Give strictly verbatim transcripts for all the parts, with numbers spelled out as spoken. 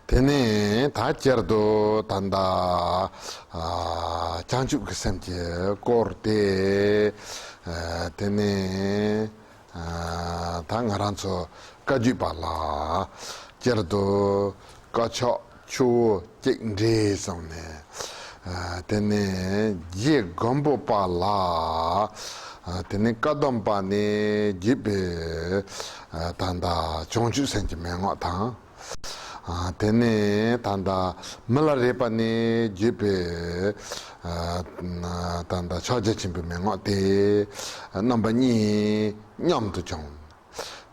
དེ་ནས་ད་སྤྱིར་དུ་ད་ལྟ་ཨ་བྱང་ཆུབ་ཀྱི་སེམས་ཀྱི་སྐོར་དེ། ཨ་དེ་ནས་ཨ་ད་ང་རང་ཚོ་བཀའ་བརྒྱུད་པ་ལ་སྤྱིར་དུ་བཀའ་ཕྱག་ཆུ་བོ་གཅིག་འདྲེས་གསུངས་ནས། ཨ་དེ་ནས་རྗེ་སྒམ་པོ་པ་ལ། ཨ་དེ་ནས་བཀའ་གདམས་པ་ནས་བརྒྱུད་པའི་ཨ་ད་ལྟ་བྱང་ཆུབ་སེམས་ཀྱི་མན་ངག་དང་། ཨ་དེ་ནས་ད་ལྟ་མི་ལ་རས་པ་ནས་བརྒྱུད་པའི་ཨ་ད་ལྟ་ཕྱག་རྒྱ་ཆེན་པོའི་མན་ངག་དེ་རྣམ་པ་གཉིས་མཉམ་དུ་བྱུང་།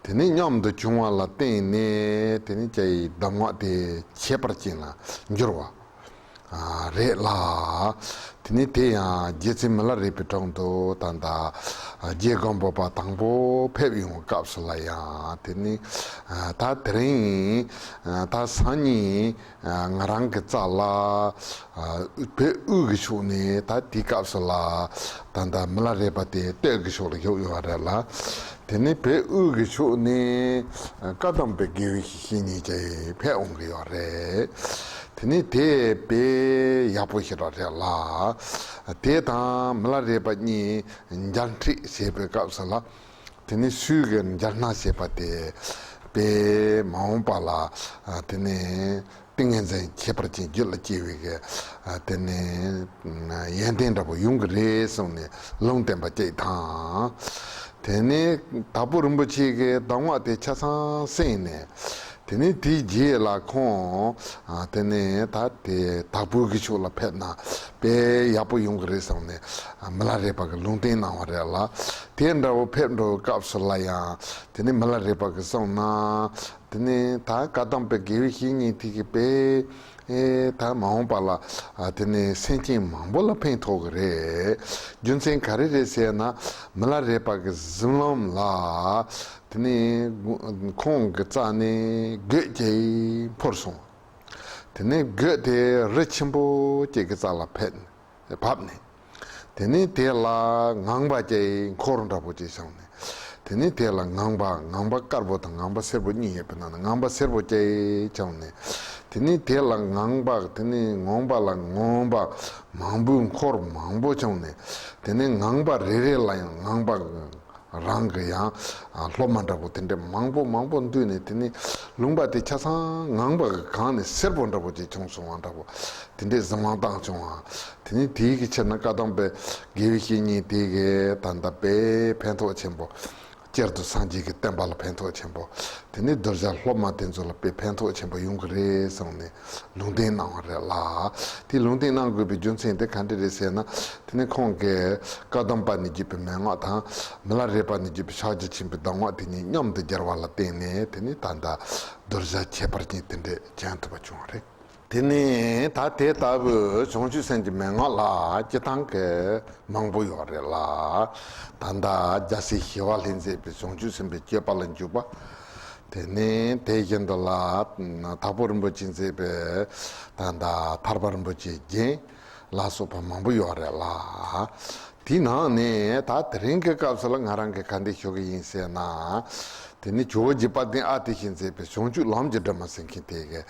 དེ་ནས་མཉམ་དུ་བྱུང་བ་ལ་བརྟེན་ནས་དེ་ནས་ཀྱེ་ཡི་གདམས་ངག་དེ་ཁྱད་པར་ཅན་ལ་འགྱུར་བ་ཨ་རེད་ལ། དེ་ནས་དེ་ཡང་རྗེ་བཙུན་མི་ལ་རས་པའི་དྲུང་དུ་ད་ལྟ་རྗེ་སྒམ་པོ་པ་དང་པོ་ཕེབས་ཡོང་བའི་སྐབས་སུ་ལ་ཡང་དེ་ནས་ཨ་ད་དེ་རིང་ཨ་ད་སང་ཉིན་ཨ་ང་རང་གི་རྩ་ལ་ཨ་བོད་དབུས་ཀྱི་ཕྱོགས་ནས། ད་དེའི་སྐབས་སུ་ལ་ད་ལྟ་མི་ལ་རས་པ་དེ་སྟོད་ཀྱི་ཕྱོགས་ལ་བཞུགས་ཡོད་རེད་ལ། དེ་ནས་བོད་དབུས་ཀྱི་ཕྱོགས་ནས་བཀའ་གདམས་པའི་དགེ་བའི་བཤེས་གཉེན་ཅིག་ཕེབས་འོང་གི་ཡོད་རེད། དེ་ནས་དེ་དཔེ་ཡག་པོ་ཞེ་དྲག་རེད་ལ། དེ་དང་མི་ལ་རས་པ་གཉིས་མཇལ་འཕྲད་བྱེད་པའི་སྐབས་སུ་ལ། དེ་ནས་སུས་ཀྱི་མཇལ་སྣང་བྱེད་པ་དེ་དཔེ་མ་འོངས་པ་ལ་ཨ་དེ་ནས་ཏིང་ངེ་འཛིན་ཁྱད་པར་ཅན་རྒྱུད་ལ་སྐྱེ་བའི་གི་ཨ་དེ་ནས་ཡོན་ཏན་འདྲ་པོ་ཡོང་གི་རེད་གསུངས་ནས་ལུང་བསྟན་པ་གཅིག་དང་། དེ་ནས་དྭགས་པོ་རིན་པོ་ཆེ་གི་གདམས་ངག་དེ་ཆ་ཚང་གསན་ནས། དེ་ནས་དེའི་རྗེས་ལ་ཁོང་ཨ་དེ་ནས་ད་དེ་དྭགས་པོའི་གི་ཕྱོགས་ལ་ཕེབས་ན་དཔེ་ཡག་པོ་ཡོང་གི་རེད་བསམ་ནས་ཨ་མི་ལ་རས་པ་གི་ལུང་བསྟན་གནང་བ་རེད་ལ། དེ་འདྲ་བོ་ཕེབས་འགྲོ་བའི་སྐབས་སུ་ལ་ཡང་དེ་ནས་མི་ལ་རས་པ་གི་གསུངས་ན། དེ་ནས་ད་བཀའ་གདམས་པའི་དགེ་བའི་བཤེས་གཉེན་དེ་གི་དཔེ་ཨེ་ད་མ་འོངས་པ་ལ་ཨ་དེ་ནས་སེམས་ཅན་མང་པོ་ལ་ཕན་ཐོགས་གི་རེད། རྒྱུ་མཚན་ག་རེ་རེད་ཟེར་ན། མི་ལ་རས་པ་གི་གཟིམ་ལམ་ལ་དེ་ནས་ཁོང་གི་རྩ་ནས་རྒོད་ཅིག་འཕུར་སོང་། དེ་ནས་རྒོད་དེ་རི་ཆེན་པོ་གཅིག་གི་རྩ་ལ་ཕེབས་བབས་ནས། དེ་ནས་དེ་ལ་ངང་པ་ཅིག་འཁོར་འདྲ་པོ་ཅིག་བྱུང་ནས། དེ་ནས་དེ་ལ་ངང་པ་ངང་པ་དཀར་པོ་དང་ངང་པ་སེར་པོ་གཉིས་ཡོད་པའི་ནང་ནས་ངང་པ་སེར་པོ་ཅིག་བྱུང་ནས། དེ་ནས་དེ་ལ་ངང་པ་དེ་ནས་ངང་པ་ལ་ངང་པ་མང་པོའི་འཁོར་མང་པོ་བྱུང་ནས། དེ་ནས་ངང་པ་རེ་རེ་ལ་ཡང་ངང་པ་རང་གི་ཡང་སློབ་མ་འདྲ་པོ་དེ་འདྲས་མང་པོ་མང་པོ་འདུས་ནས། དེ་ནས་ལུང་པ་དེ་ཆ་ཚང་ངང་པ་གི་གང་ནས་སེར་པོ་འདྲ་པོ་ཅིག་བྱུང་སོང་བ་འདྲ་པོ་དེ་འདྲས་གཟིམ་ལམ་བཏང་བྱུང་བ། དེ་ནས་དེའི་གི་ཕྱིར་ན་བཀའ་གདམས་པའི་དགེ་བའི་བཤེས་གཉེན་དེ་གི་ད་ལྟ་དཔེ་ཕན་ཐོགས་ཆེན་པོ། སྤྱིར་དུ་སངས་རྒྱས་ཀྱི་བསྟན་པ་ལ་ཕན་ཐོགས་ཆེན་པོ། དེ་ནས་གདུལ་བྱ་སློབ་མ་དེ་ཚོ་ལ་དཔེ་ཕན་ཐོགས་ཆེན་པོ་ཡོང་གི་རེད་གསུངས་ནས་ལུང་བསྟན་གནང་བ་རེད་ལ། དེ་ལུང་བསྟན་གནང་དགོས་པའི་རྒྱུ་མཚན་དེ་ག་འདྲ་རེད་ཟེར་ན། དེ་ནས་ཁོང་གིས་བཀའ་གདམས་པ་ནས་བརྒྱུད་པའི་མན་ངག་དང་། མི་ལ་རས་པ་ནས་བརྒྱུད་པའི་ཕྱག་རྒྱ་ཆེན་པོའི་གདམས་ངག་དེ་གཉིས་མཉམ་དུ་སྦྱར་བ་ལ་བརྟེན་ནས། དེ་ནས་ད་ལྟ་གདུལ་བྱ་ཁྱད་པར་ཅན་དེ་འདྲས་བྱོན་ཐུབ་པ་བྱུང་བ་རེད། དེ་ནས་ད་དེ་ལྟ་བུའི་བྱང་ཆུབ་སེམས་ཀྱི་མན་ངག་ལ་སྤྱི་བཏང་གི་མང་པོ་ཡོད་རེད་ལ། ད་ལྟ་རྒྱལ་སྲས་ཞི་བ་ལྷས་མཛད་པའི་བྱང་ཆུབ་སེམས་དཔའི་སྤྱོད་པ་ལ་འཇུག་པ། དེ་ནས་དེ་བཞིན་དུ་ལ་དྭགས་པོ་རིན་པོ་ཆེས་མཛད་པའི་ད་ལྟ་ཐར་པ་རིན་པོ་ཆེའི་རྒྱན་ལ་སོགས་པ་མང་པོ་ཡོད་རེད་ལ། དེའི་ནང་ནས་ད་དེ་རིང་གི་སྐབས་སུ་ལ་ང་རང་གིས་ག་འདྲ་ཞུ་གི་ཡིན་ཟེར་ན། དེ་ནི་ཇོ་བོ་རྗེ་དཔལ་ལྡན་ཨ་ཏི་ཤས་མཛད་པའི་བྱང་ཆུབ་ལམ་གྱི་སྒྲོན་མ་ཟེར་མཁན་དེ་གི་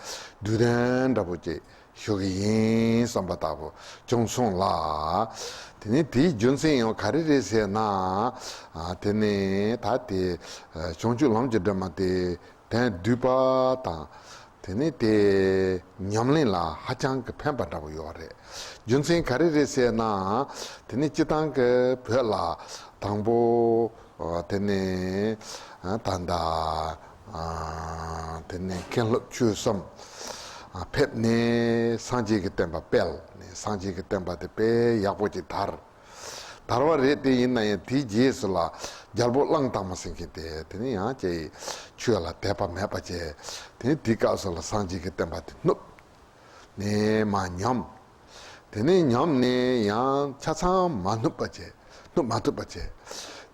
བསྡུས་དོན་འདྲ་པོ་ཅིག་ཞུ་གི་ཡིན་བསམ་པ་ལྟ་བུ་བྱུང་སོང་ལ། དེ་ནི་དེའི་རྒྱུ་མཚན་ཡང་ག་རེ་རེད་ཟེར་ན། ཨ་དེ་ནི་ད་དེ་བྱང་ཆུབ་ལམ་གྱི་སྒྲོན་མ་དེ་དོན་བསྡུས་པ་དང་། དེ་ནི་དེ་ཉམས་ལེན་ལ་ཧ་ཅང་གི་ཕན་པ་འདྲ་པོ་ཡོད་རེད། རྒྱུ་མཚན་ག་རེ་རེད་ཟེར་ན། དེ་ནི་སྤྱི་བཏང་གི་བོད་ལ་དང་པོ། ཨ་དེ་ནས་ཨ་ད་ལྟ་ཨ་དེ་ནས་མཁན་སློབ་ཆོས་གསུམ་ཨ་ཕེབས་ནས་སངས་རྒྱས་ཀྱི་བསྟན་པ་སྤེལ་ནས། སངས་རྒྱས་ཀྱི་བསྟན་པ་དེ་དཔེ་ཡག་པོ་ཅིག་དར། དར་བ་རེད་དེ། ཡིན་ན་ཡང་དེའི་རྗེས་སུ་ལ་རྒྱལ་པོ་གླང་དར་མ་ཟེར་མཁན་དེ། དེ་ནས་ཡང་ཅིག་ཆོས་ལ་དད་པ་མེད་པ་བྱས། དེ་ནས་དེའི་སྐབས་སུ་ལ་སངས་རྒྱས་ཀྱི་བསྟན་པ་དེ་བསྣུབས་ནས་མར་ཉམས། དེ་ནས་ཉམས་ནས་ཡང་ཆ་ཚང་མ་བསྣུབས་པ་བྱས། བསྣུབས་མ་ཐུབ་པ་བྱས།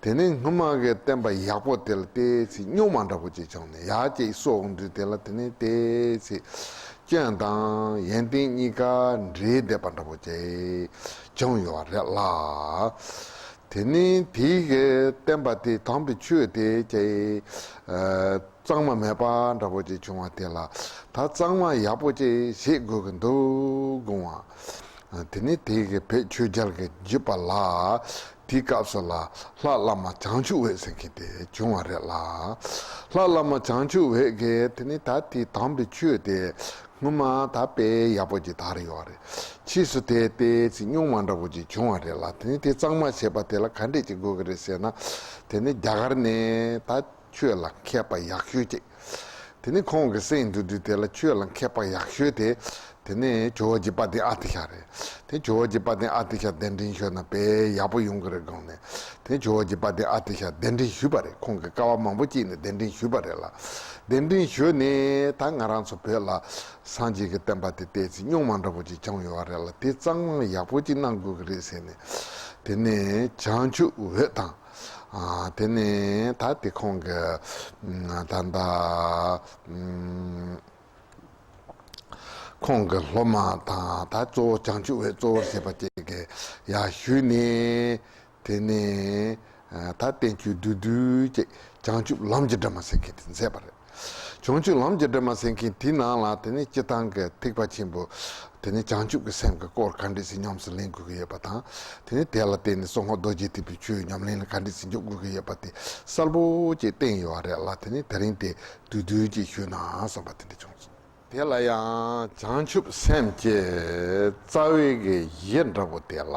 དེ་ནས་སྔོན་མ་གི་བསྟན་པ་ཡག་པོ་དེ་ལ་ཏོག་ཙམ་སྙོགས་མ་འདྲ་པོ་ཅིག་བྱུང་ནས། ཡར་ཅིག་སོང་དུས་དེ་ལ་དེ་ནས་ཏོག་ཙམ་སྐྱོན་དང་ཡོན་ཏན་གཉིས་ཀ་འདྲེས་བསྡད་པ་འདྲ་པོ་ཅིག་བྱུང་ཡོད་རེད་ལ། དེ་ནས་དེའི་གི་བསྟན་པ་དེ་དམ་པའི་ཆོས་དེ་ཀྱི་ཨ་གཙང་མ་མེད་པ་འདྲ་པོ་ཅིག་བྱུང་བ་དེ་ལ། ད་གཙང་མ་ཡག་པོ་ཅིག་བྱེད་དགོས་ཀྱི་འདུག་དགོངས་པ། དེ་ནས་དེའི་གི་བོད་ཆོས་རྒྱལ་གྱི་བརྒྱུད་པ་ལ། དེའི་སྐབས་སུ་ལ་ལྷ་བླ་མ་བྱང་ཆུབ་འོད་ཟེར་མཁན་དེ་བྱུང་བ་རེད་ལ། ལྷ་བླ་མ་བྱང་ཆུབ་འོད་ཀྱིས་དེ་ནས་ད་དེའི་དམ་པའི་ཆོས་དེ་སྔོན་མ་ད་དཔེ་ཡག་པོ་ཅིག་དར་ཡོད་རེད། ཕྱིས་སུ་དེ་ཏོག་ཙམ་རྙོག་མ་འདྲ་པོ་ཅིག་བྱུང་བ་རེད་ལ། དེ་ནས་དེ་གཙང་མ་བྱེད་པ་དེ་ལ་ག་འདྲས་ཅིག་དགོས་ཀྱི་རེད་ཟེར་ན། དེ་ནས་རྒྱ་གར་ནས་ད་ཆོས་ལ་མཁས་པ་ཡག་ཤོས་ཅིག་དེ་ནས་ཁོང་གི་སྲས་འདུས་སྡེ་དེ་ལ་ཆོས་ལ་མཁས་པ་ཡག་ཤོས་དེ། དེ་ནས་ཇོ་བོ་རྗེ་དཔལ་ལྡན་ཨ་ཏི་ཤ་རེད། དེ་ཇོ་བོ་རྗེ་དཔལ་ལྡན་ཨ་ཏི་ཤ་གདན་འདྲེན་ཞུས་ན་དཔེ་ཡག་པོ་ཡོང་གི་རེད་དགོངས་ནས། དེ་ཇོ་བོ་རྗེ་དཔལ་ལྡན་ཨ་ཏི་ཤ་གདན་འདྲེན་ཞུས་པ་རེད། ཁོང་གི་སྐལ་བ་མང་པོ་སྐྱེས་ནས་གདན་འདྲེན་ཞུས་པ་རེད་ལ། གདན་འདྲེན་ཞུས་ནས་ད་ང་རང་ཚོ་བོད་ལ་སངས་རྒྱས་ཀྱི་བསྟན་པ་དེ་ཏོག་ཙམ་རྙོག་མ་འདྲ་པོ་ཅིག་བྱུང་ཡོད་རེད་ལ། དེ་གཙང་མ་ཡག་པོ་ཅིག་གནང་དགོས་ཀྱི་རེད་ཟེར་ནས། དེ་ནས་བྱང་ཆུབ་འོད་དང་། ཨ་དེ་ནས་ད་དེ་ཁོང་གི་ད་ད་ཁོང་གི་སློབ་མ་དང་ད་གཙོ་བོ་བྱང་ཆུབ་འོད་གཙོ་བོར་བྱེད་པ་ཅིག་གིས་ཡར་ཞུས་ནས། དེ་ནས་ད་བསྟན་བཅོས་བསྡུས་བསྡུས་ཅིག་བྱང་ཆུབ་ལམ་གྱི་སྒྲོན་མ་ཟེར་མཁན་དེ་མཛད་པ་རེད། བྱང་ཆུབ་ལམ་གྱི་སྒྲོན་མ་ཟེར་མཁན་དེའི་ནང་ལ་དེ་ནས་སྤྱིར་བཏང་གི་ཐེག་པ་ཆེན་པོ། དེ་ནས་བྱང་ཆུབ་ཀྱི་སེམས་ཀྱི་སྐོར་ག་འདྲས་སེ་ཉམས་སུ་ལེན་དགོས་ཀྱི་ཡོད་པ་དང་། དེ་ནས་དེ་ལ་བརྟེན་ནས་གསང་སྔགས་རྡོ་རྗེ་ཐེག་པའི་ཆོས་ཉམས་ལེན་ལ་ག་འདྲས་སེ་འཇུག་དགོས་ཀྱི་ཡོད་པ་དེ་གསལ་པོ་ཅིག་བསྟན་ཡོད་རེད་ལ། དེ་ནས་དེ་རིང་དེ་བསྡུས་བསྡུས་ཅིག་ཞུས་ན་བསམ་པ་དེ་འདྲ་བྱུང་སོང་། དེ་ལ་ཡང་བྱང་ཆུབ་སེམས་ཀྱི་རྩ་བའི་གི་གཞི་འདྲ་པོ་དེ་ལ།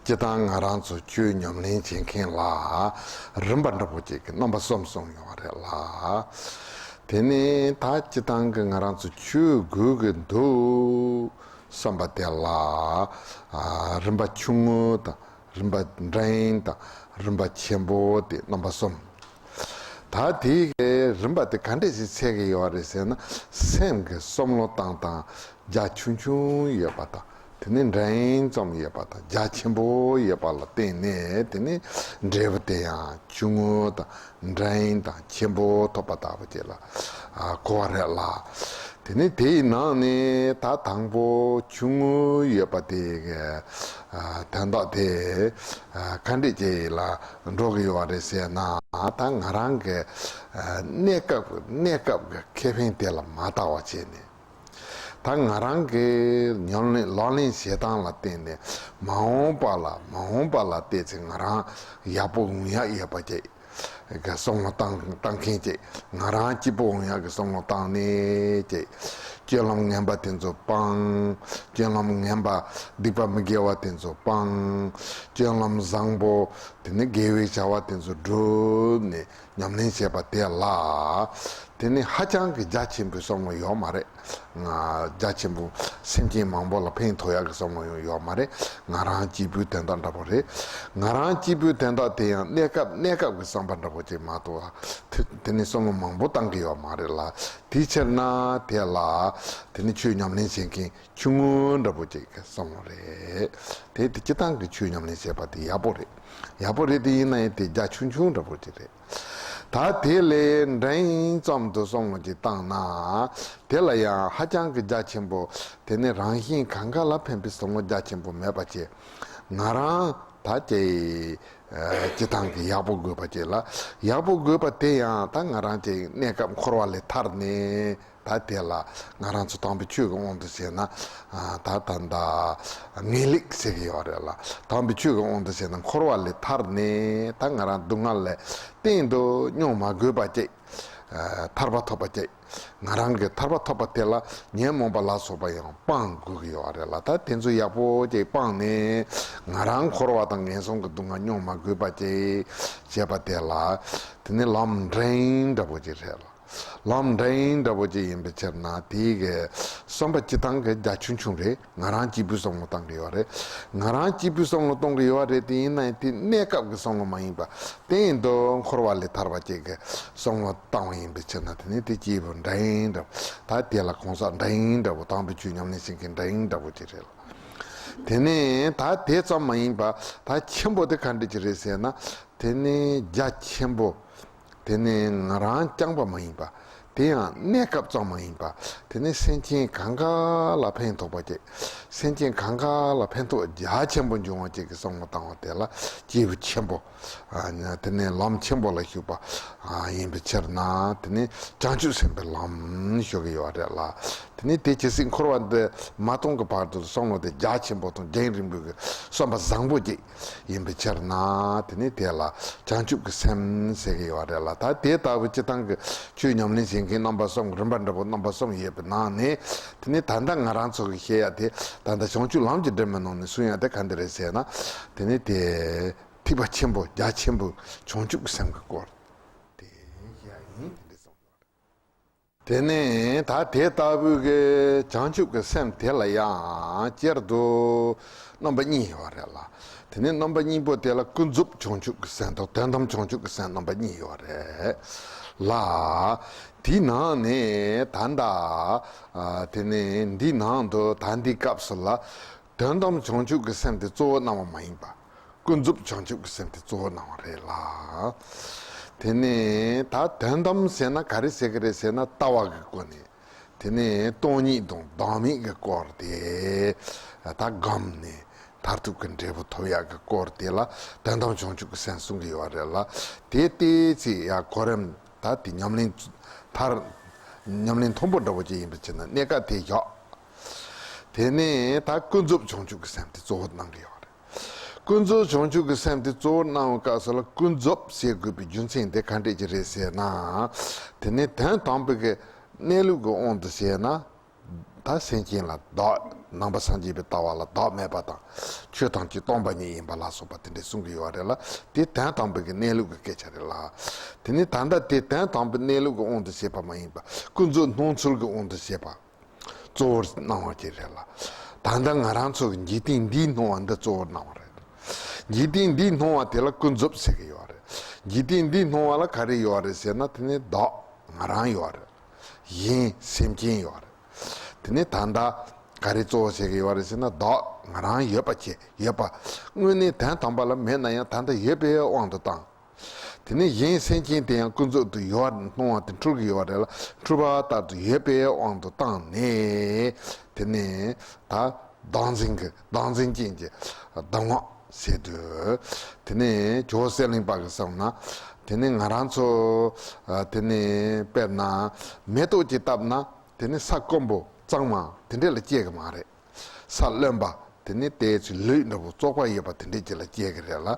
སྤྱིར་བཏང་ང་རང་ཚོ་ཆོས་ཉམས་ལེན་བྱེད་མཁན་ལ་རིམ་པ་འདྲ་པོ་ཅིག་གི་རྣམ་པ་གསུམ་གསུངས་ཡོད་རེད་ལ། དེ་ནས་ད་སྤྱིར་བཏང་གི་ང་རང་ཚོ་ཆོས་དགོས་ཀྱི་འདུག་བསམ་པ་དེ་ལ། ཨ་རིམ་པ་ཆུང་ངུ་དང་། རིམ་པ་འབྲིང་དང་རིམ་པ་ཆེན་པོ་དེ་རྣམ་པ་གསུམ། ད་དེའི་རིམ་པ་དེ་ག་འདྲས་ཞིག་འཚལ་གྱི་ཡོད་རེད་ཟེར་ན། སེམས་ཀྱི་བསམ་བློ་བཏང་སྟངས་རྒྱ་ཆུང་ཆུང་ཡོད་པ་དང་། དེ་ནས་འབྲིང་ཙམ་ཡོད་པ་དང་རྒྱ་ཆེན་པོ་ཡོད་པ་ལ་བརྟེན་ནས། དེ་ནས་འབྲས་བུ་དེ་ཡང་ཆུང་ངུ་དང་འབྲིང་དང་ཆེན་པོ་ཐོབ་པ་ལྟ་བུ་ཅིག་ལ་ཨ་གོ་བ་རེད་ལ། དེ་ནས་དེའི་ནང་ནས་ད་དང་པོ་ཆུང་ངུ་ཡོད་པ་དེ་གི་ཨ་དོན་དག་དེ་ཨ་ག་འདྲས་ཅིག་ལ་འགྲོ་གི་ཡོད་རེད་ཟེར་ན། ད་ང་རང་གི་ཨ་གནས་སྐབས་གནས་སྐབས་ཀྱི་ཁེ་ཕན་དེ་ལ་མ་ལྟ་བ་བྱས་ནས། ད་ང་རང་གི་ཉམས་ལེན་ལག་ལེན་བྱེད་སྟངས་ལ་བརྟེན་ནས་མ་འོངས་པ་ལ་མ་འོངས་པ་ལ་བལྟས་ཚེ་ང་རང་ཡག་པོ་ཡོང་ཡག་ཡོད་པ་ཅིག་གི་བསམ་བློ་བཏང་བཏང་མཁན་ཅིག་ང་རང་སྐྱིད་པོ་ཡོང་ཡག་གི་བསམ་བློ་བཏང་ནས་ཅིག་སྤྱོད་ལམ་ངན་པ་དེ་ཚོ་སྤང་། སྤྱོད་ལམ་ངན་པ་སྡིག་པ་མི་དགེ་བ་དེ་ཚོ་སྤང་། སྤྱོད་ལམ་བཟང་པོ་དེ་ནི་དགེ་བའི་བྱ་བ་དེ་ཚོ་བསྒྲུབས་ནས། ཉམས་ལེན་བྱས་པ་དེ་ལ། དེ་ནི་ཧ་ཅང་གི་རྒྱ་ཆེན་པོའི་བསམ་བློ་ཡོད་མ་རེད། ང་རྒྱ་ཆེན་པོ་སེམས་ཅན་མང་པོ་ལ་ཕན་ཐོགས་ཡག་གི་བསམ་བློ་ཡང་ཡོད་མ་རེད། ང་རང་སྐྱིད་པོའི་དོན་དག་འདྲ་པོ་རེད། ང་རང་སྐྱིད་པོའི་དོན་དག་དེ་ཡང་གནས་སྐབས་གནས་སྐབས་ཀྱི་བསམ་པ་འདྲ་པོ་ཅིག་མ་གཏོགས། དེ་དེ་ནི་བསམ་བློ་མང་པོ་བཏང་གི་ཡོད་མ་རེད་ལ། དེའི་ཕྱིར་ན་དེ་ལ་དེ་ནི་ཆོས་ཉམས་ལེན་བྱེད་མཁན་ཆུང་ངུ་འདྲ་པོ་ཅིག་གི་བསམ་བློ་རེད། དེ་དེ་སྤྱིར་བཏང་གི་ཆོས་ཉམས་ལེན་བྱེད་པ་དེ་ཡག་པོ་རེད། ཡག་པོ་རེད་དེ་ཡིན་ན་ཡང་དེ་རྒྱ་ཆུང་ཆུང་འདྲ་པོ་ཅིག་རེད། ད་དེ་ལས་འབྲིང་ཙམ་དུ་བསམ་བློ་ཅིག་བཏང་ན། དེ་ལ་ཡང་ཧ་ཅང་གི་རྒྱ་ཆེན་པོ། དེ་ནི་རང་གཞན་གང་ག་ལ་ཕན་པའི་བསམ་བློ་རྒྱ་ཆེན་པོ་མེད་པ་བྱས། ང་རང་ད་ཅིག་ཨ་སྤྱིར་བཏང་གི་ཡག་པོ་དགོས་པ་ཅིག་ལ། ཡག་པོ་དགོས་པ་དེ་ཡང་ད་ང་རང་ཅིག་གནས་སྐབས་འཁོར་བ་ལས་ཐར་ནས། ད་དེ་ལ་ང་རང་ཚོ་དམ་པའི་ཆོས་ཀྱི་དབང་དུ་བྱས་ན། ཨ་ད་ད་ད་ངེས་ལེགས་ཟེར་གྱི་ཡོད་རེད་ལ། དམ་པའི་ཆོས་ཀྱི་དབང་དུ་བྱས་ན་འཁོར་བ་ལས་ཐར་ནས། ད་ང་རང་སྡུག་བསྔལ་ལས་གཏན་དུ་མྱོང་མ་དགོས་པ་ཅིག་ཨ་ཐར་པ་ཐོབ་པ་ཅིག་ང་རང་གི་ཐར་པ་ཐོབ་པ་དེ་ལ་ཉོན་མོངས་པ་ལ་སོགས་པ་ཡང་སྤང་དགོས་ཀྱི་ཡོད་རེད་ལ། ད་དེ་ཚོ་ཡག་པོ་ཅིག་སྤངས་ནས། ང་རང་འཁོར་བ་དང་ངན་སོང་གི་སྡུག་བསྔལ་མྱོང་མ་དགོས་པ་ཅིག་བྱས་པ་དེ་ལ། དེ་ནི་ལམ་འབྲིང་འདྲ་པོ་ཅིག་རེད་ལ། ལམ་འབྲིང་འདྲ་པོ་ཅིག་ཡིན་པའི་ཕྱིར་ན། དེའི་གི་བསམ་པ་སྤྱིར་བཏང་གི་རྒྱ་ཆུང་ཆུང་རེད། ང་རང་སྐྱིད་པོའི་བསམ་བློ་གཏོང་གི་ཡོད་རེད། ང་རང་སྐྱིད་པོའི་བསམ་བློ་གཏོང་གི་ཡོད་རེད་དེ། ཡིན་ན་ཡང་དེ་གནས་སྐབས་ཀྱི་བསམ་བློ་མ་ཡིན་པ། གཏན་དུ་འཁོར་བ་ལས་ཐར་བ་ཅིག་གི་བསམ་བློ་བཏང་བ་ཡིན་པའི་ཕྱིར་ན། དེ་ནི་དེ་སྐྱེས་བུ་འབྲིང་འདྲ་བོ། ད་དེ་ལ་གང་ཟག་འབྲིང་འདྲ་བོ། དམ་པའི་ཆོས་ཉམས་ལེན་བྱེད་མཁན་འབྲིང་འདྲ་བོ་ཅིག་རེད་ལ། དེ་ནི་ད་དེ་ཙམ་མ་ཡིན་པ། ད་ཆེན་པོ་དེ་ག་འདྲ་ཅིག་རེད་ཟེར་ན། དེ་ནི་རྒྱ་ཆེན་པོ། དེ་ནི་ང་རང་རྐྱང་པ་མ་ཡིན་པ། དེ་ཡང་གནས་སྐབས་ཙམ་མ་ཡིན་པ། དེ་ནི་སེམས་ཅན་གང་ག་ལ་ཕན་ཐོགས་པ་ཅིག་སེམས་ཅན་གང་ག་ལ་ཕན་ཐོགས་རྒྱ་ཆེན་པོ་འབྱུང་བ་ཅིག་གི་བསམ་བློ་བཏང་བ་དེ་ལ་སྐྱེས་བུ་ཆེན་པོ། དེ་ནི་ལམ་ཆེན་པོ་ལ་ཞུགས་པ་ཡིན་པའི་ཕྱིར་ན། དེ་ནི་བྱང་ཆུབ་སེམས་དཔའི་ལམ་ཞུ་གི་ཡོད་རེད་ལ། དེ་ནི་དེ་ཇི་སྲིད་འཁོར་བ་འདི་མ་སྟོངས་ཀྱི་བར་དུ་བསམ་བློ་དེ་རྒྱ་ཆེན་པོ་དང་རྒྱང་རིང་པོའི་གི་བསམ་པ་བཟང་པོ་ཅིག་ཡིན་པའི་ཕྱིར་ན། དེ་ནི་དེ་ལ་བྱང་ཆུབ་ཀྱི་སེམས་ཟེར་གྱི་ཡོད་རེད་ལ། ད་དེ་ལྟ་བུ་སྤྱིར་བཏང་གི་ཆོས་ཉམས་ལེན་བྱེད་མཁན་རྣམ་པ་གསུམ་གྱི་རིམ་པ་འདྲ་པོ་རྣམ་པ་གསུམ་ཡོད་པའི་ནང་ནས། དེ་ནི་ད་ལྟ་ང་རང་ཚོ་གི་བཤད་ཡ་དེ། ད་ལྟ་བྱང་ཆུབ་ལམ་གྱི་སྒྲོན་མེ་ནང་ནས་གསུང་ཡ་དེ་ག་འདི་རེད་ཟེར་ན། དེ་ནི་དེ་ཐེག་པ་ཆེན་པོ་རྒྱ་ཆེན་པོ་བྱང་ཆུབ་ཀྱི་སེམས་ཀྱི་སྐོར་དེ་བཤད་ཡ་ཡིན། དེ་འདྲ་གསུངས་ཡོད་རེད། དེ་ནས་ད་དེ་ལྟ་བུའི་གི་བྱང་ཆུབ་ཀྱི་སེམས་དེ་ལ་ཡང་སྤྱིར་དུ་རྣམ་པ་གཉིས་ཡོད་རེད་ལ། དེ་ནས་རྣམ་པ་གཉིས་པོ་དེ་ལ་ཀུན་རྫོབ་བྱང་ཆུབ་ཀྱི་སེམས་དང་དོན་དམ་བྱང་ཆུབ་ཀྱི་སེམས་རྣམ་པ་གཉིས་ཡོད་རེད་ལ། དེའི་ནང་ནས་ད་ལྟ་དེ་ནས་འདིའི་ནང་དུ་ད་འདིའི་སྐབས་སུ་ལ། དོན་དམ་བྱང་ཆུབ་ཀྱི་སེམས་དེ་གཙོ་བོར་གནང་བ་མ་ཡིན་པ། ཀུན་རྫོབ་བྱང་ཆུབ་ཀྱི་སེམས་དེ་གཙོ་བོར་གནང་བ་རེད་ལ། དེ་ནས་ད་དོན་དམ་ཟེར་ན་ག་རེ་ཟེར་གི་རེད་ཟེར་ན། ལྟ་བ་གི་སྒོ་ནས། དེ་ནས་སྟོང་ཉིད་དང་བདག་མེད་ཀྱི་སྐོར་དེ་ད་བསྒོམས་ནས་མཐར་ཐུག་གི་འབྲས་བུ་ཐོབ་ཡག་གི་སྐོར་དེ་ལ་དོན་དམ་བྱང་ཆུབ་ཀྱི་སེམས་གསུང་གི་ཡོད་རེད་ལ། དེ་ལྟའི་ཚེ་ཡང་གོ་རིམ་ད་དེ་ཉམས་ལེན་མཐར་ཉམས་ལེན་མཐོན་པོ་འདྲ་པོ་ཅིག་ཡིན་པ་བྱས་ན་གནས་སྐབས་དེ་བཞག་དེ་ནས་ད་ཀུན་རྫོབ་བྱང་ཆུབ་ཀྱི་སེམས་དེ་གཙོ་བོར་གནང་གི་ཡོད་རེད། ཀུན་རྫོབ་བྱང་ཆུབ་ཀྱི་སེམས་དེ་གཙོ་བོར་གནང་བའི་སྐབས་སུ་ལ་ཀུན་རྫོབ་ཟེར་དགོས་པའི་རྒྱུ་མཚན་དེ་ག་འདྲས་ཀྱི་རེད་ཟེར་ན། དེ་ནས་དོན་དམ་པའི་གི་གནས་ལུགས་ཀྱི་དབང་དུ་བྱས་ན། ད་སེམས་ཅན་ལ་བདག་ནང་པ་སངས་རྒྱས་པའི་ལྟ་བ་ལ་བདག་མེད་པ་དང་ཆོས་ཐམས་ཅད་སྟོང་པ་ཉིད་ཡིན་པ་ལ་སོགས་པ་དེ་འདྲས་གསུང་གི་ཡོད་རེད་ལ། དེ་དོན་དམ་པའི་གི་གནས་ལུགས་ཀྱི་སྐད་ཆ་རེད་ལ། དེ་ནས་ད་ལྟ་དེ་དོན་དམ་པའི་གནས་ལུགས་ཀྱི་དབང་དུ་བྱས་པ་མ་ཡིན་པ། ཀུན་རྫོབ་སྣང་ཚུལ་གྱི་དབང་དུ་བྱས་པ། གཙོ་བོར་གནང་བ་ཅིག་རེད་ལ། ད་ལྟ་ང་རང་ཚོ་གི་འཇིག་རྟེན་འདིའི་སྣང་བ་འདི་གཙོ་བོར་གནང་བ་རེད། འཇིག་རྟེན་འདིའི་སྣང་བ་དེ་ལ་ཀུན་རྫོབ་ཟེར་གི་ཡོད་རེད། འཇིག་རྟེན་འདིའི་སྣང་བ་ལ་ག་རེ་ཡོད་རེད་ཟེར་ན། དེ་ནི་བདག་ང་རང་ཡོད་རེད། གཞན་སེམས་ཅན་ཡོད་རེད། དེ་ནི་ད་ལྟ་ག་རེ་གཙོ་བོ་བྱེད་ཀྱི་ཡོད་རེད་ཟེར་ན། བདག་ང་རང་ཡོད་པ་བྱེད། ཡོད་པ། དངོས་གནས་དོན་དམ་པ་ལ་མེད་ན་ཡང་ད་ལྟ་ཡོད་པའི་དབང་དུ་བཏང་། དེ་ནས་གཞན་སེམས་ཅན་དེ་ཡང་ཀུན་རྫོབ་ཏུ་ཡོད་པར་སྣང་བ་དེ་འཁྲུལ་གྱི་ཡོད་རེད་ལ། འཁྲུལ་པ་ལྟར་དུ་ཡོད་པའི་དབང་དུ་བཏང་ནས། དེ་ནས་ད་བདག་འཛིན་གྱི་བདག་འཛིན་ཅན་གྱི་གདམས་ངག་ཟེར་དུས། དེ་ནས་ཇོ་བོ་གསེར་གླིང་པ་གིས་བསམ་ན། དེ་ནས་ང་རང་ཚོ་དེ་ནས་དཔེར་ན་མེ་ཏོག་ཅིག་བཏབ་ན། དེ་ནས་ས་དཀོན་པོ་གཙང་མ་དེ་འདྲས་ལ་སྐྱེ་གི་མ་རེད། ས་རློན་པ་དེ་ནི་ཏོག་ཙམ་ལུད་འདྲ་པོ་བཙོག་པ་ཡོད་པ་དེ་འདྲས་ཅིག་ལ་སྐྱེ་གི་རེད་ལ།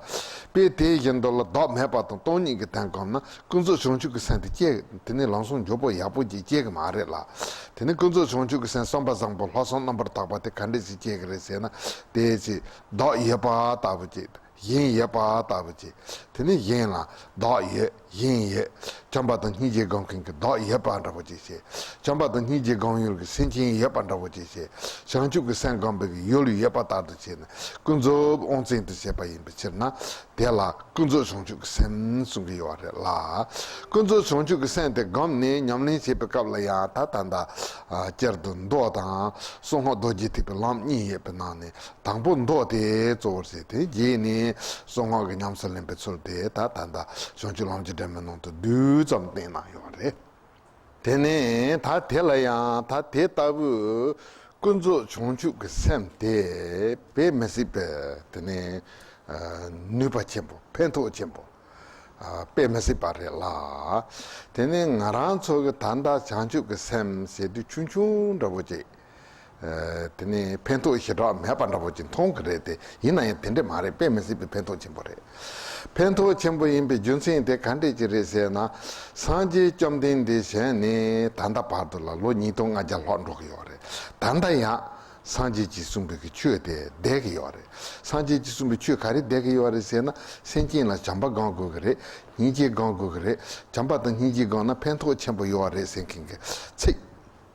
དཔེ་དེ་བཞིན་དུ་ལ་བདག་མེད་པ་དང་སྟོང་ཉིད་ཀྱི་དོན་བསྒོམས་ན་ཀུན་རྫོབ་བྱང་ཆུབ་ཀྱི་སེམས་དེ་སྐྱེ། དེ་ནི་ལམ་སང་མགྱོགས་པོ་ཡག་པོ་ཅིག་སྐྱེ་གི་མ་རེད་ལ། དེ་ནི་ཀུན་རྫོབ་བྱང་ཆུབ་ཀྱི་སེམས་བསམ་པ་བཟང་པོ་ལྷག་བསམ་རྣམ་པར་དག་པ་དེ་ག་འདྲས་ཅིག་སྐྱེ་གི་རེད་ཟེར་ན། ཏོག་ཙམ་བདག་ཡོད་པ་ལྟ་བུ་ཅིག་གཞན་ཡོད་པ་ལྟ་བུ་ཅིག་དེ་ནི་གཞན་ལ་བདག་ཡོད། གཞན་ཡོད། བྱམས་པ་དང་སྙིང་རྗེ་སྒོམ་མཁན་གྱི་བདག་ཡོད་པ་འདྲ་པོ་ཅིག་བྱེད། བྱམས་པ་དང་སྙིང་རྗེ་སྒོམ་ཡུལ་གྱི་སེམས་ཅན་ཡོད་པ་འདྲ་པོ་ཅིག་བྱེད། བྱང་ཆུབ་ཀྱི་སེམས་སྒོམ་པའི་ཡུལ་ཡོད་པ་ལྟར་དུ་བྱས་ནས་ཀུན་རྫོབ་དབང་བཙན་དུ་བྱས་པ་ཡིན་པའི་ཕྱིར་ན། དེ་ལ་ཀུན་རྫོབ་བྱང་ཆུབ་ཀྱི་སེམས་གསུང་གི་ཡོད་རེད་ལ། ཀུན་རྫོབ་བྱང་ཆུབ་ཀྱི་སེམས་དེ་བསྒོམས་ནས་ཉམས་ལེན་བྱེད་པའི་སྐབས་ལ་ཡང་ད་ད་ལྟ་སྤྱིར་དུ་མདོ་དང་གསང་སྔགས་རྡོ་རྗེ་ཐེག་པའི་ལམ་གཉིས་ཡོད་པའི་ནང་ནས། དང་པོ་མདོ་དེ་གཙོ་བོར་བྱས་ཏེ། རྗེས་ནས་གསང་སྔགས་ཀྱི་ཉམས་སུ་ལེན་པའི་ཚུལ་དེ་ད་ད་ལྟ་བྱང་ཆུབ་ལམ་གྱི་སྒྲོན་མེ་ནང་དུ་བསྡུས་ཙམ་བསྟན་གནང་ཡོད་རེད། དེ་ནས་ད་དེ་ལ་ཡང་ད་དེ་ལྟ་བུའི་ཀུན་རྫོབ་བྱང་ཆུབ་ཀྱི་སེམས་དེ་དཔེ་མི་སྲིད་པའི་དེ་ནས་ནུས་པ་ཆེན་པོ། ཕན་ཐོགས་ཆེན་པོ། དཔེ་མི་སྲིད་པ་རེད་ལ། དེ་ནས་ང་རང་ཚོ་གི་ད་ལྟ་བྱང་ཆུབ་ཀྱི་སེམས་ཟེར་དུས་ཆུང་ཆུང་འདྲ་པོ་ཅིག་དེ་ནས་ཕན་ཐོགས་ཞེ་དྲག་མེད་པ་འདྲ་པོ་ཅིག་མཐོང་གི་རེད་དེ། ཡིན་ན་ཡང་དེ་འདྲས་མ་རེད། དཔེ་མི་སྲིད་པའི་ཕན་ཐོགས་ཆེན་པོ་རེད། ཕན་ཐོགས་ཆེན་པོ་ཡིན་པའི་རྒྱུ་མཚན་དེ་ག་འདྲས་ཅིག་རེད་ཟེར་ན། སངས་རྒྱས་བཅོམ་ལྡན་འདས་བྱོན་ནས་ད་ལྟ་བར་དུ་ལ་ལོ་ཉིས་སྟོང་ལྔ་བརྒྱ་ལྷག་འགྲོ་གི་ཡོད་རེད། ད་ལྟ་ཡང་སངས་རྒྱས་ཀྱིས་གསུངས་པའི་གི་ཆོས་དེ་བསྡད་ཀྱི་ཡོད་རེད། སངས་རྒྱས་ཀྱིས་གསུངས་པའི་ཆོས་ག་རེ་བསྡད་ཀྱི་ཡོད་རེད་ཟེར་ན། སེམས་ཅན་ལ་བྱམས་པ་སྒོམ་དགོས་ཀྱི་རེད། སྙིང་རྗེ་སྒོམ་དགོས་ཀྱི་རེད། བྱམས་པ་དང་སྙིང་རྗེ་སྒོམ་ན་ཕན་ཐོགས་ཆེན་པོ་ཡོད་རེད་ཟེར་མཁན་གྱི་ཚིག་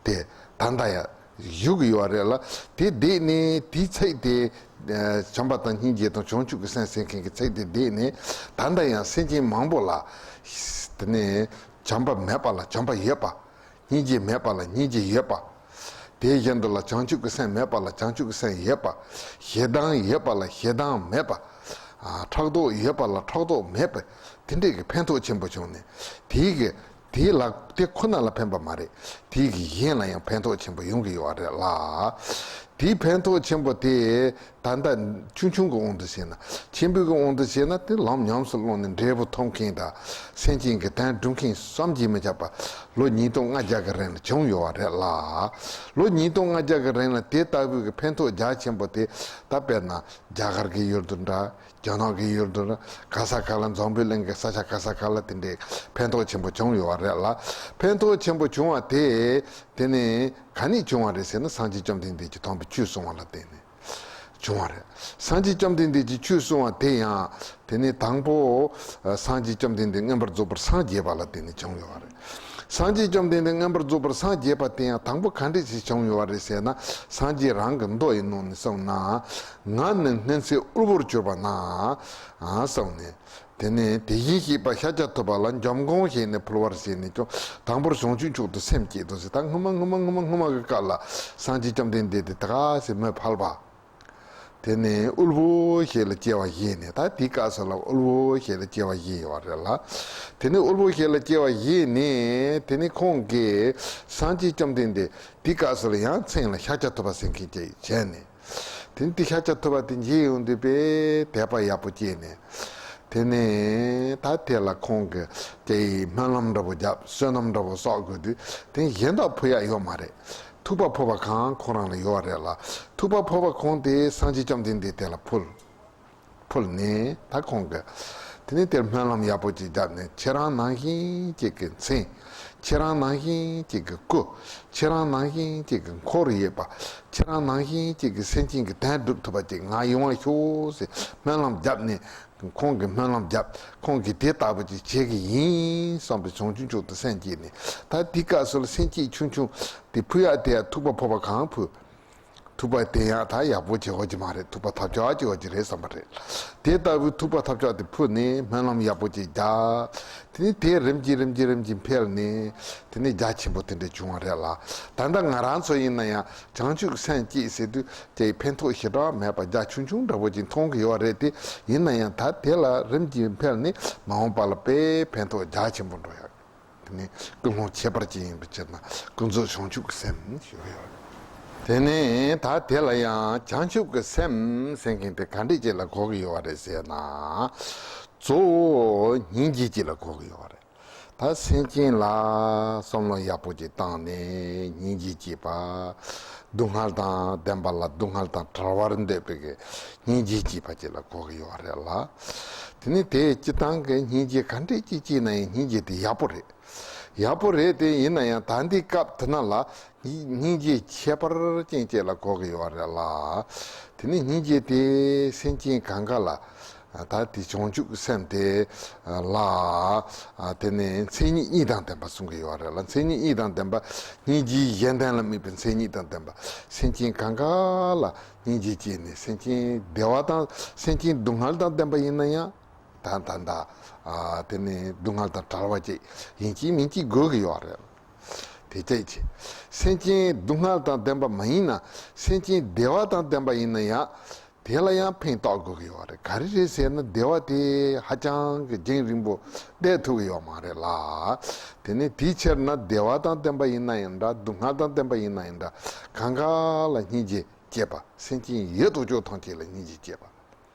དེ་ད་ལྟ་ཡང་བཞུགས་ཀྱི་ཡོད་རེད་ལ། དེ་བསྡད་ནས་དེའི་ཚིག་དེ། བྱམས་པ་དང་སྙིང་རྗེ་དང་བྱང་ཆུབ་ཀྱི་སེམས་ཟེར་མཁན་གྱི་ཚིག་དེ་བསྡད་ནས་ད་ལྟ་ཡང་སེམས་ཅན་མང་པོ་ལ། དེ་ནས་བྱམས་པ་མེད་པ་ལ་བྱམས་པ་ཡོད་པ། སྙིང་རྗེ་མེད་པ་ལ་སྙིང་རྗེ་ཡོད་པ། དེ་བཞིན་དུ་ལ་བྱང་ཆུབ་ཀྱི་སེམས་མེད་པ་ལ་བྱང་ཆུབ་ཀྱི་སེམས་ཡོད་པ། ཞེ་སྡང་ཡོད་པ་ལ་ཞེ་སྡང་མེད་པ། ཕྲག་དོག་ཡོད་པ་ལ་ཕྲག་དོག་མེད་པ། དེ་འདྲས་ཀྱི་ཕན་ཐོགས་ཆེན་པོ་བྱུང་ནས། དེའི་གི་དེའི་ལ་ དེ་ཁོ་ན་ལ་ཕན་པ་མ་རེད། དེ་གི་གཞན་ལ་ཡང་ཕན་ཐོགས་ཆེན་པོ་ཡོང་གི་ཡོད་རེད་ལ། དེའི་ཕན་ཐོགས་ཆེན་པོ་དེ་ད་ལྟ་ཆུང་ཆུང་གི་དབང་དུ་བྱས་ན། ཆེན་པོའི་གི་དབང་དུ་བྱས་ན། དེ་ལམ་ཉམས་སུ་བླངས་ནས་འབྲས་བུ་ཐོབ་མཁན་དང་། སེམས་ཅན་གྱི་དོན་སྒྲུབ་མཁན་བསམ་གྱིས་མི་ཁྱབ་པ་ལོ་ཉིས་སྟོང་ལྔ་བརྒྱ་གི་རིང་ལ་བྱུང་ཡོད་པ་རེད་ལ། ལོ་ཉིས་སྟོང་ལྔ་བརྒྱ་གི་རིང་ལ་དེ་ལྟ་བུའི་གི་ཕན་ཐོགས་རྒྱ་ཆེན་པོ་དེ། ད་དཔེར་ན་རྒྱ་གར་གྱི་ཡུལ་དུ་འདྲ། རྒྱ་ནག་གི་ཡུལ་དུ་འདྲ། ག་ས་ག་ལ། འཛམ་བུའི་གླིང་གི་ས་ཆ་ག་ས་ག་ལ་དེ་འདྲའི་ཕན་ཐོགས་ཆེན་པོ་བྱུང་ཡོད་པ་རེད་ལ། ཕན་ཐོགས་ཆེན་པོ་བྱུང་བ་དེ། དེ་ནི་ག་ནས་བྱུང་བ་རེད་ཟེར་ན། སངས་རྒྱས་བཅོམ་ལྡན་འདས་ཀྱིས་དམ་པའི་ཆོས་གསུང་བ་ལ་བརྟེན་ནས་བྱུང་བ་རེད། སངས་རྒྱས་བཅོམ་ལྡན་འདས་ཀྱིས་ཆོས་གསུང་བ་དེ་ཡང་། དེ་ནི་དང་པོ་སངས་རྒྱས་བཅོམ་ལྡན་འདས་མངོན་པར་རྫོགས་པར་སངས་རྒྱས་པ་ལ་བརྟེན་ནས་བྱུང་ཡོད་པ་རེད། སངས་རྒྱས་བཅོམ་ལྡན་འདས་མངོན་པར་རྫོགས་པར་སངས་རྒྱས་པ་དེ་ཡང་དང་པོ་ག་འདྲ་ཞིག་བྱུང་ཡོད་པ་རེད་ཟེར་ན། སངས་རྒྱས་རང་གི་མདོ་ཡི་ནང་ནས་གསུངས་ན། ང་ནི་སྔོན་ཚེ་དབུལ་པོར་གྱུར་པ་ན། གསུངས་ནས། དེ་ནས་དེ་བཞིན་གཤེགས་པ་ཤཱཀྱ་ཐུབ་པ་ལ་འཇམ་མགོན་ཞེས་ནི་ཕུལ་བར་བྱས་ནས་ཀྱང་། དང་པོར་བྱང་ཆུབ་མཆོག་ཏུ་སེམས་བསྐྱེད་དོ་ཟེར། ད་སྔོན་མ་སྔོན་མ་སྔོན་མ་སྔོན་མ་གི་སྐབས་ལ་སངས་རྒྱས་བཅོམ་ལྡན་འདས་དེ་ད་ག་སེ་མི་ཕལ་པ། དེ་ནས་དབུལ་པོ་ཞིག་ལ་སྐྱེ་བ་བཞེས་ནས། ད་དེའི་སྐབས་སུ་ལ་དབུལ་པོ་ཞིག་ལ་སྐྱེ་བ་བཞེས་ཡོད་རེད་ལ། དེ་ནས་དབུལ་པོ་ཞིག་ལ་སྐྱེ་བ་བཞེས་ནས། དེ་ནས་ཁོང་གིས་སངས་རྒྱས་བཅོམ་ལྡན་འདས་དེའི་སྐབས་སུ་ལ་ཡང་མཚན་ལ་ཤཱཀྱ་ཐུབ་པ་ཟེར་མཁན་ཅིག་བྱས་ནས། དེ་ནས་དེ་ཤཱཀྱ་ཐུབ་པ་དེ་མཇལ་ཡོང་དུས་དཔེ་དད་པ་ཡག་པོ་སྐྱེས་ནས། དེ་ནས་ད་དེ་ལ་ཁོང་གིས་ཀྱེ་སྨོན་ལམ་འདྲ་པོ་བརྒྱབ། བསོད་ནམས་འདྲ་པོ་བསགས་དགོས་དུས། དེ་གཞན་དག་ཕུལ་ཡག་ཡོད་མ་རེད། ཐུག་པ་ཕོར་པ་གང་ཁོ་རང་ལ་ཡོད་རེད་ལ། ཐུག་པ་ཕོར་པ་གང་དེ་སངས་རྒྱས་བཅོམ་ལྡན་འདས་དེ་ལ་ཕུལ། ཕུལ་ནས་ད་ཁོང་གིས་དེ་ནས་དེར་སྨོན་ལམ་ཡག་པོ་ཅིག་བརྒྱབ་ནས། ཁྱེད་རང་ནང་བཞིན་གཅིག་གི་མཚན། ཁྱེད་རང་ནང་བཞིན་གཅིག་གི་སྐུ། ཁྱེད་རང་ནང་བཞིན་གཅིག་གི་འཁོར་ཡོད་པ། ཁྱེད་རང་ནང་བཞིན་གཅིག་གི་སེམས་ཅན་གྱི་དོན་སྒྲུབ་ཐུབ་པ་ཅིག་ང་ཡོང་བ་ཤོག་ཟེར་སྨོན་ལམ་བརྒྱབ་ནས། ཁོང་གིས་སྨོན་ལམ་བརྒྱབ། ཁོང་གིས་དེ་ལྟ་བུ་ཅིག་བྱེད་ཀྱི་ཡིན་བསམ་པའི་བྱང་ཆུབ་མཆོག་ཏུ་སེམས་བསྐྱེད་ནས། ད་དེའི་སྐབས་སུ་ལ་སེམས་བསྐྱེད་ཆུང་ཆུང་དེ་ཕུལ་ཡག་དེ་ཡང་ཐུག་པ་ཕོར་པ་གང་ཕུལ། ཐུག་པ་དེ་ཡང་ད་ཡག་པོ་བྱེད་དགོས་ཀྱི་མ་རེད། ཐུག་པ་ཐབས་ཆག་བྱེད་དགོས་ཀྱི་རེད་བསམ་པ་རེད། དེ་ལྟ་བུའི་ཐུག་པ་ཐབས་ཆག་དེ་ཕུལ་ནས་སྨོན་ལམ་ཡག་པོ་ཅིག་བརྒྱབ། དེ་ནས་དེ་རིམ་གྱིས་རིམ་གྱིས་རིམ་གྱིས་འཕེལ་ནས། དེ་ནས་རྒྱ་ཆེན་པོ་དེ་འདྲ་བྱུང་བ་རེད་ལ། ད་ལྟ་ང་རང་ཚོ་ཡིན་ན་ཡང་བྱང་ཆུབ་སེམས་བསྐྱེད་ཟེར་དུས་ཀྱེ་ཕན་ཐོགས་ཞེ་དྲག་མེད་པ། རྒྱ་ཆུང་ཆུང་འདྲ་པོ་ཅིག་མཐོང་གི་ཡོད་རེད་དེ། ཡིན་ན་ཡང་ད་དེ་ལ་རིམ་གྱིས་འཕེལ་ནས་མ་འོངས་པ་ལ་དཔེ་ཕན་ཐོགས་རྒྱ་ཆེན་པོ་འགྲོ་ཡག་དེ་ནས་ཀུན་སློང་ཁྱད་པར་ཅན་ཡིན་པའི་ཕྱིར་ན། ཀུན་རྫོབ་བྱང་ཆུབ་ཀྱི་སེམས་ཞུ་གི་ཡོད་རེད། དེ་ནས་ད་དེ་ལ་ཡང་བྱང་ཆུབ་ཀྱི་སེམས་ཟེར་མཁན་དེ་ག་འདྲས་ཅིག་ལ་གོ་གི་ཡོད་རེད་ཟེར་ན། གཙོ་བོ་སྙིང་རྗེ་ཅིག་ལ་གོ་གི་ཡོད་རེད། ད་སེམས་ཅན་ལ་བསམ་བློ་ཡག་པོ་ཅིག་བཏང་ནས་སྙིང་རྗེ་སྐྱེས་པ། སྡུག་བསྔལ་དང་ལྡན་པ་ལ་སྡུག་བསྔལ་དང་བྲལ་བར་འདོད་པའི་གི་སྙིང་རྗེ་སྐྱེས་པ་ཅིག་ལ་གོ་གི་ཡོད་རེད་ལ། དེ་ནི་དེ་སྤྱིར་བཏང་གི་སྙིང་རྗེ་ག་འདྲས་ཅིག་སྐྱེས་ན་ཡང་སྙིང་རྗེ་དེ་ཡག་པོ་རེད། ཡག་པོ་རེད་དེ། ཡིན་ན་ཡང་ད་འདི་སྐབས་དེ་ན་ལ་སྙིང་རྗེ་ཁྱད་པར་ཅན་ཅིག་ལ་གོ་གི་ཡོད་རེད་ལ། དེ་ནི་སྙིང་རྗེ་དེ་སེམས་ཅན་གང་ག་ལ། ད་དེ་བྱང་ཆུབ་ཀྱི་སེམས་དེ་ལ། དེ་ནི་མཚན་ཉིད་གཉིས་དང་ལྡན་པ་གསུང་གི་ཡོད་རེད་ལ། མཚན་ཉིད་གཉིས་དང་ལྡན་པ། སྙིང་རྗེའི་གཞན་དོན་ལ་དམིགས་པའི་མཚན་ཉིད་དང་ལྡན་པ། སེམས་ཅན་གང་ག་ལ་སྙིང་རྗེ་སྐྱེས་ནས། སེམས་ཅན་བདེ་བ་དང་སེམས་ཅན་སྡུག་བསྔལ་དང་ལྡན་པ་ཡིན་ན་ཡང་། ད་ད་ད། ཨ། དེ་ནི་སྡུག་བསྔལ་དང་བྲལ་བ་ཅིག་ཡིན་གཅིག་མིན་གཅིག་དགོས་ཀྱི་ཡོད་རེད། དེ་ཅིག་བྱས། སེམས་ཅན་སྡུག་བསྔལ་དང་ལྡན་པ་མ་ཡིན་ན། སེམས་ཅན་བདེ་བ་དང་ལྡན་པ་ཡིན་ན་ཡང་། དེ་ལ་ཡང་ཕན་བཏགས་དགོས་ཀྱི་ཡོད་རེད། ག་རེ་རེད་ཟེར་ན། བདེ་བ་དེ་ཧ་ཅང་གི་རྒྱང་རིང་པོ་བསྡད་ཐུབ་ཀྱི་ཡོད་མ་རེད་ལ། དེ་ནི་དེའི་ཕྱིར་ན་བདེ་བ་དང་ལྡན་པ་ཡིན་ན་ཡང་འདྲ། སྡུག་བསྔལ་དང་ལྡན་པ་ཡིན་ན་ཡང་འདྲ། གང་ག་ལ་སྙིང་རྗེ་སྐྱེས་པ། སེམས་ཅན་ཡོད་དོ་ཅོག་ཐམས་ཅད་ལ་སྙིང་རྗེ་སྐྱེས་པ།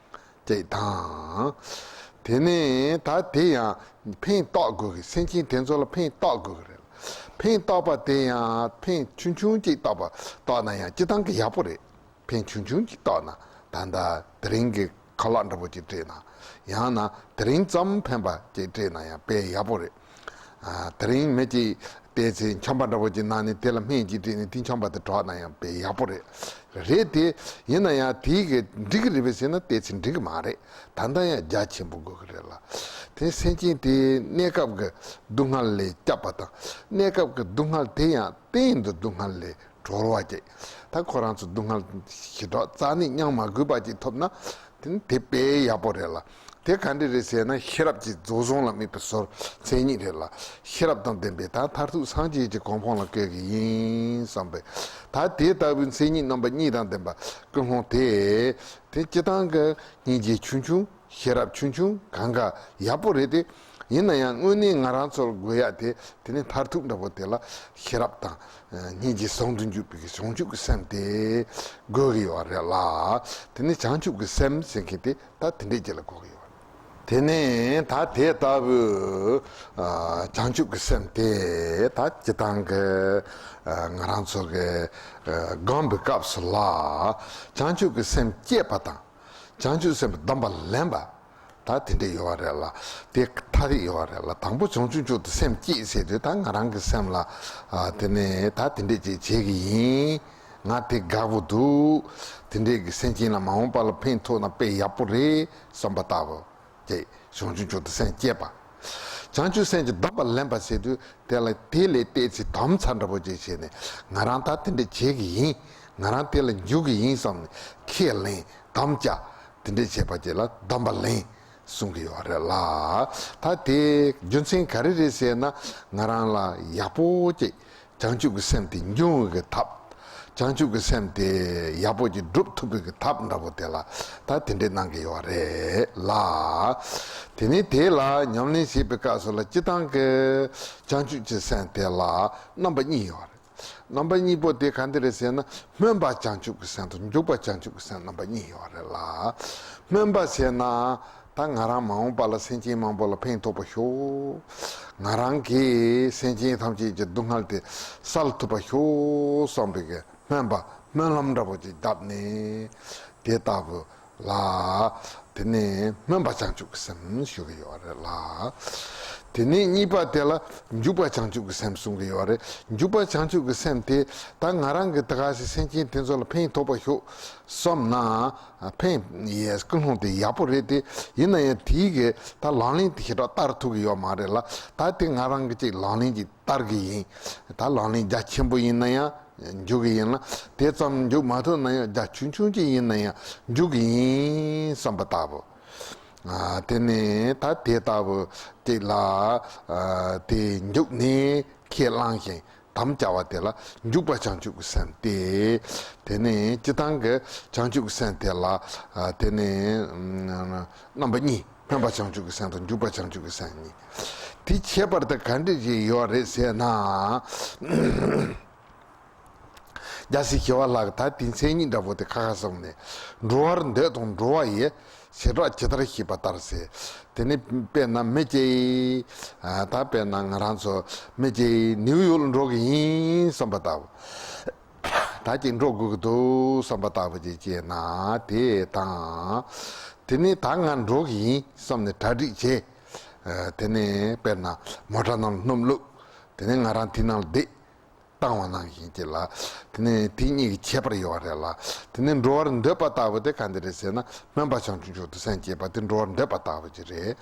ཅིག་དང་། དེ་ནས་ད་དེ་ཡང་ཕན་བཏགས་དགོས་ཀྱི། སེམས་ཅན་དེ་ཚོ་ལ་ཕན་བཏགས་དགོས་ཀྱི་རེད། ཕན་བཏགས་པ་དེ་ཡང་ཕན་ཆུང་ཆུང་ཅིག་བཏགས་པ་བཏགས་ན་ཡང་སྤྱིར་བཏང་གི་ཡག་པོ་རེད། ཕན་ཆུང་ཆུང་ཅིག་བཏགས་ན། ད་ལྟ་དེ་རིང་གི་ཁ་ལག་འདྲ་པོ་ཅིག་སྤྲད་ན། ཡང་ན་དེ་རིང་ཙམ་ཕན་པ་ཅིག་སྤྲད་ན་ཡང་དཔེ་ཡག་པོ་རེད། ཨ། དེ་རིང་མི་གཅིག་བལྟས་ཚེ་ཆམ་པ་འདྲ་པོ་ཅིག་ན་ནས་དེ་ལ་སྨན་ཅིག་སྤྲད་ནས་དེ་ཆམ་པ་དེ་དྲག་ན་ཡང་དཔེ་ཡག་པོ་རེད། རེད་དེ། ཡིན་ན་ཡང་དེའི་གི་འགྲིག་གི་རེད་པས་ཟེར་ན། བལྟས་ཚེ་འགྲིག་གི་མ་རེད། ད་ལྟ་ཡང་རྒྱ་ཆེན་པོ་དགོས་ཀྱི་རེད་ལ། དེ་སེམས་ཅན་དེ་གནས་སྐབས་ཀྱི་སྡུག་བསྔལ་ལས་བསྐྱབས་པ་དང་། གནས་སྐབས་ཀྱི་སྡུག་བསྔལ་དེ་ཡང་གཏན་དུ་སྡུག་བསྔལ་ལས་གྲོལ་བ་ཅིག་ད་ཁོ་རང་ཚོ་སྡུག་བསྔལ་ཞེ་དྲག་རྩ་ནས་མྱང་མ་དགོས་པ་ཅིག་ཐོབ་ན། དེ་ནི་དེ་དཔེ་ཡག་པོ་རེད་ལ། དེ་ག་འདྲ་རེད་ཟེར་ན། ཤེས་རབ་ཀྱི་རྫོགས་བྱང་ལ་དམིགས་པའི་ཟུར་མཚན་ཉིད་རེད་ལ། ཤེས་རབ་དང་ལྡན་པའི་ད་མཐར་ཐུག་སངས་རྒྱས་ཀྱི་གོ་འཕང་ལ་བཀོད་ཀྱི་ཡིན་བསམ་པས། ད་དེ་ལྟ་བུའི་མཚན་ཉིད་རྣམ་པ་གཉིས་དང་ལྡན་པ་ཀུན་སློང་དེ། དེ་སྤྱིར་བཏང་གི་སྙིང་རྗེ་ཆུང་ཆུང་། ཤེས་རབ་ཆུང་ཆུང་། གང་ག་ཡག་པོ་རེད་དེ། ཡིན་ན་ཡང་དངོས་གནས་ང་རང་ཚོར་དགོས་ཡ་དེ་དེ་ནི་མཐར་ཐུག་འདྲ་པོ་དེ་ལ་ཤེས་རབ་དང་སྙིང་རྗེ་ཟུང་དུ་འཇུག་པའི་བྱང་ཆུབ་ཀྱི་སེམས་དེ་དགོས་ཀྱི་ཡོད་རེད་ལ། དེ་ནི་བྱང་ཆུབ་ཀྱི་སེམས་ཟེར་མཁན་དེ་ད་དེ་འདྲས་ཅིག་ལ་གོ་གི་ཡོད་རེད། དེ་ནས་ད་དེ་ལྟ་བུའི་ཨ་བྱང་ཆུབ་ཀྱི་སེམས་དེ་ད་སྤྱིར་བཏང་གི་ཨ་ང་རང་ཚོ་གི་ཨ་སྒོམ་པའི་སྐབས་སུ་ལ་བྱང་ཆུབ་ཀྱི་སེམས་བསྐྱེད་པ་དང་བྱང་ཆུབ་སེམས་སྡོམ་པ་ལེན་པ་ད་དེ་འདྲས་ཡོད་རེད་ལ། དེ་ཐ་རིག་ཡོད་རེད་ལ། དང་པོ་བྱང་ཆུབ་མཆོག་ཏུ་སེམས་བསྐྱེད་ཟེར་དུས་ད་ང་རང་གི་སེམས་ལ་ཨ་དེ་ནས་ད་དེ་འདྲས་ཅིག་བྱེད་ཀྱི་ཡིན། ང་དེ་དགའ་པོ་འདུག་དེ་འདྲས་ཀྱི་སེམས་ཅན་ལ་མ་འོངས་པ་ལ་ཕན་ཐོགས་ན་དཔེ་ཡག་པོ་རེད་བསམ་པ་ལྟ་བུ། ཅེས་བྱང་ཆུབ་མཆོག་ཏུ་སེམས་བསྐྱེད་པ། བྱང་ཆུབ་སེམས་ཀྱི་སྡོམ་པ་ལེན་པ་ཟེར་དུས་དེ་ལ་དེ་ལས་བལྟས་ཚེ་དམ་ཚ་འདྲ་པོ་ཅིག་བྱས་ནས་ང་རང་ད་དེ་འདྲ་བྱེད་ཀྱི་ཡིན། ང་རང་དེ་ལ་འཇུག་གི་ཡིན་བསམ་ནས་ཁས་ལེན་དམ་བཅའ་དེ་འདྲ་བྱས་པ་ཅིག་ལ་སྡོམ་པ་ལེན་གསུང་གི་ཡོད་རེད་ལ། ད་དེ་རྒྱུ་མཚན་ག་རེ་རེད་ཟེར་ན་ང་རང་ལ་ཡག་པོ་ཅིག་བྱང་ཆུབ་ཀྱི་སེམས་དེ་འབྱུང་བའི་གི་ཐབས། བྱང་ཆུབ་ཀྱི་སེམས་དེ་ཡག་པོ་ཅིག་སྒྲུབ་ཐུབ་པའི་གི་ཐབས་འདྲ་པོ་དེ་ལ་ད་དེ་འདྲས་གནང་གི་ཡོད་རེད་ལ། དེ་ནས་དེ་ལ་ཉམས་ལེན་བྱེད་པའི་སྐབས་སུ་ལ་སྤྱིར་བཏང་གི་བྱང་ཆུབ་ཀྱི་སེམས་དེ་ལ་རྣམ་པ་གཉིས་ཡོད་རེད། རྣམ་པ་གཉིས་པོ་དེ་ག་འདི་རེད་ཟེར་ན་སྨོན་པ་བྱང་ཆུབ་ཀྱི་སེམས་དང་འཇུག་པ་བྱང་ཆུབ་ཀྱི་སེམས་རྣམ་པ་གཉིས་ཡོད་རེད་ལ། སྨོན་པ་ཟེར་ན། ད་ང་རང་མ་འོངས་པ་ལ་སེམས་ཅན་མང་པོ་ལ་ཕན་ཐོགས་པ་ཤོག་ང་རང་གིས་སེམས་ཅན་ཐམས་ཅད་ཀྱི་སྡུག་བསྔལ་དེ་བསལ་ཐུབ་པ་ཤོག་བསམ་པའི་གི་སྨོན་པ་སྨོན་ལམ་འདྲ་པོ་ཅིག་བཏབ་ནས་དེ་ལྟ་བུ་ལ་དེ་ནས་སྨོན་པ་བྱང་ཆུབ་ཀྱི་སེམས་ཞུ་གི་ཡོད་རེད་ལ། དེ་ནས་གཉིས་པ་དེ་ལ་འཇུག་པ་བྱང་ཆུབ་ཀྱི་སེམས་གསུང་གི་ཡོད་རེད། འཇུག་པ་བྱང་ཆུབ་ཀྱི་སེམས་དེ་ད་ང་རང་གིས་ད་ག་ཞིག་སེམས་ཅན་དེ་ཚོ་ལ་ཕན་ཐོགས་པ་ཤོག་བསམ་ན། ཕན་ཡས་ཀུན་སློང་དེ་ཡག་པོ་རེད་དེ། ཡིན་ན་ཡང་དེའི་གི་ད་ལག་ལེན་དེ་ཞེ་དྲག་བསྟར་ཐུབ་ཀྱི་ཡོད་མ་རེད་ལ། ད་དེ་ང་རང་གི་ཅིག་ལག་ལེན་ཅིག་བསྟར་གི་ཡིན། ད་ལག་ལེན་རྒྱ་ཆེན་པོ་ཡིན་ན་ཡང་འཇུག་གི་ཡིན་ལ། དེ་ཙམ་འཇུག་མ་ཐུབ་ན་ཡང་རྒྱ་ཆུང་ཆུང་ཅིག་ཡིན་ན་ཡང་འཇུག་གི་ཡིན་བསམ་པ་ལྟ་བུ། ཨ་དེ་ནས་ད་དེ་ལྟ་བུ་ཅིག་ལ་ཨ་དེ་འཇུག་ནས་ཁས་བླངས་ཤིང་། དམ་བཅའ་བ་དེ་ལ་འཇུག་པ་བྱང་ཆུབ་ཀྱི་སེམས་ཏེ། དེ་ནས་སྤྱིར་བཏང་གི་བྱང་ཆུབ་ཀྱི་སེམས་དེ་ལ་ཨ་དེ་ནས་ཨམ་རྣམ་པ་གཉིས། སྨོན་པ་བྱང་ཆུབ་ཀྱི་སེམས་དང་འཇུག་པ་བྱང་ཆུབ་ཀྱི་སེམས་གཉིས། དེ་ཁྱད་པར་དེ་ག་འདྲ་ཞིག་ཡོད་རེད་ཟེར་ན། རྒྱལ་སྲས་ཞི་བ་ལྷ་གིས་ད་དེའི་མཚན་ཉིད་འདྲ་པོ་དེ་ཁ་ཁ་གསུངས་ནས། འགྲོ་བར་འདོད་དང་འགྲོ་བ་ཡི། བྱེ་བྲག་ཇི་ལྟར་ཤེས་པ་ལྟར་ཟེར། དེ་ནི་དཔེར་ན་མི་གཅིག་ཨ་ད་དཔེར་ན་ང་རང་ཚོ་མི་གཅིག་ནིའུ་ཡོག་ལ་འགྲོ་གི་ཡིན་བསམ་པ་ལྟ་བུ། ད་ཅིག་འགྲོ་དགོས་ཀྱི་འདུག་བསམ་པ་ལྟ་བུ་ཅིག་སྐྱེས་ན་དེ་དང་། དེ་ནི་ད་ང་འགྲོ་གི་ཡིན་བསམ་ནས་གྲ་སྒྲིག་བྱས། ཨ་དེ་ནི་དཔེར་ན་མོ་ཊ་ནང་ལ་སྣུམ་བླུགས། དེ་ནི་ང་རང་དེ་ནང་ལ་བསྡད། བཏང་བ་ནང་བཞིན་གྱི་ལ། དེ་ནས་དེ་གཉིས་ཀྱི་ཁྱད་པར་ཡོད་རེད་ལ། དེ་ནས་འགྲོ་བར་འདོད་པ་ལྟ་བུ་དེ་ག་འདི་རེད་ཟེར་ན་སྨོན་པ་བྱང་ཆུབ་མཆོག་ཏུ་སེམས་བསྐྱེད་པ་དེ་འགྲོ་བར་འདོད་པ་ལྟ་བུ་ཅིག་རེད།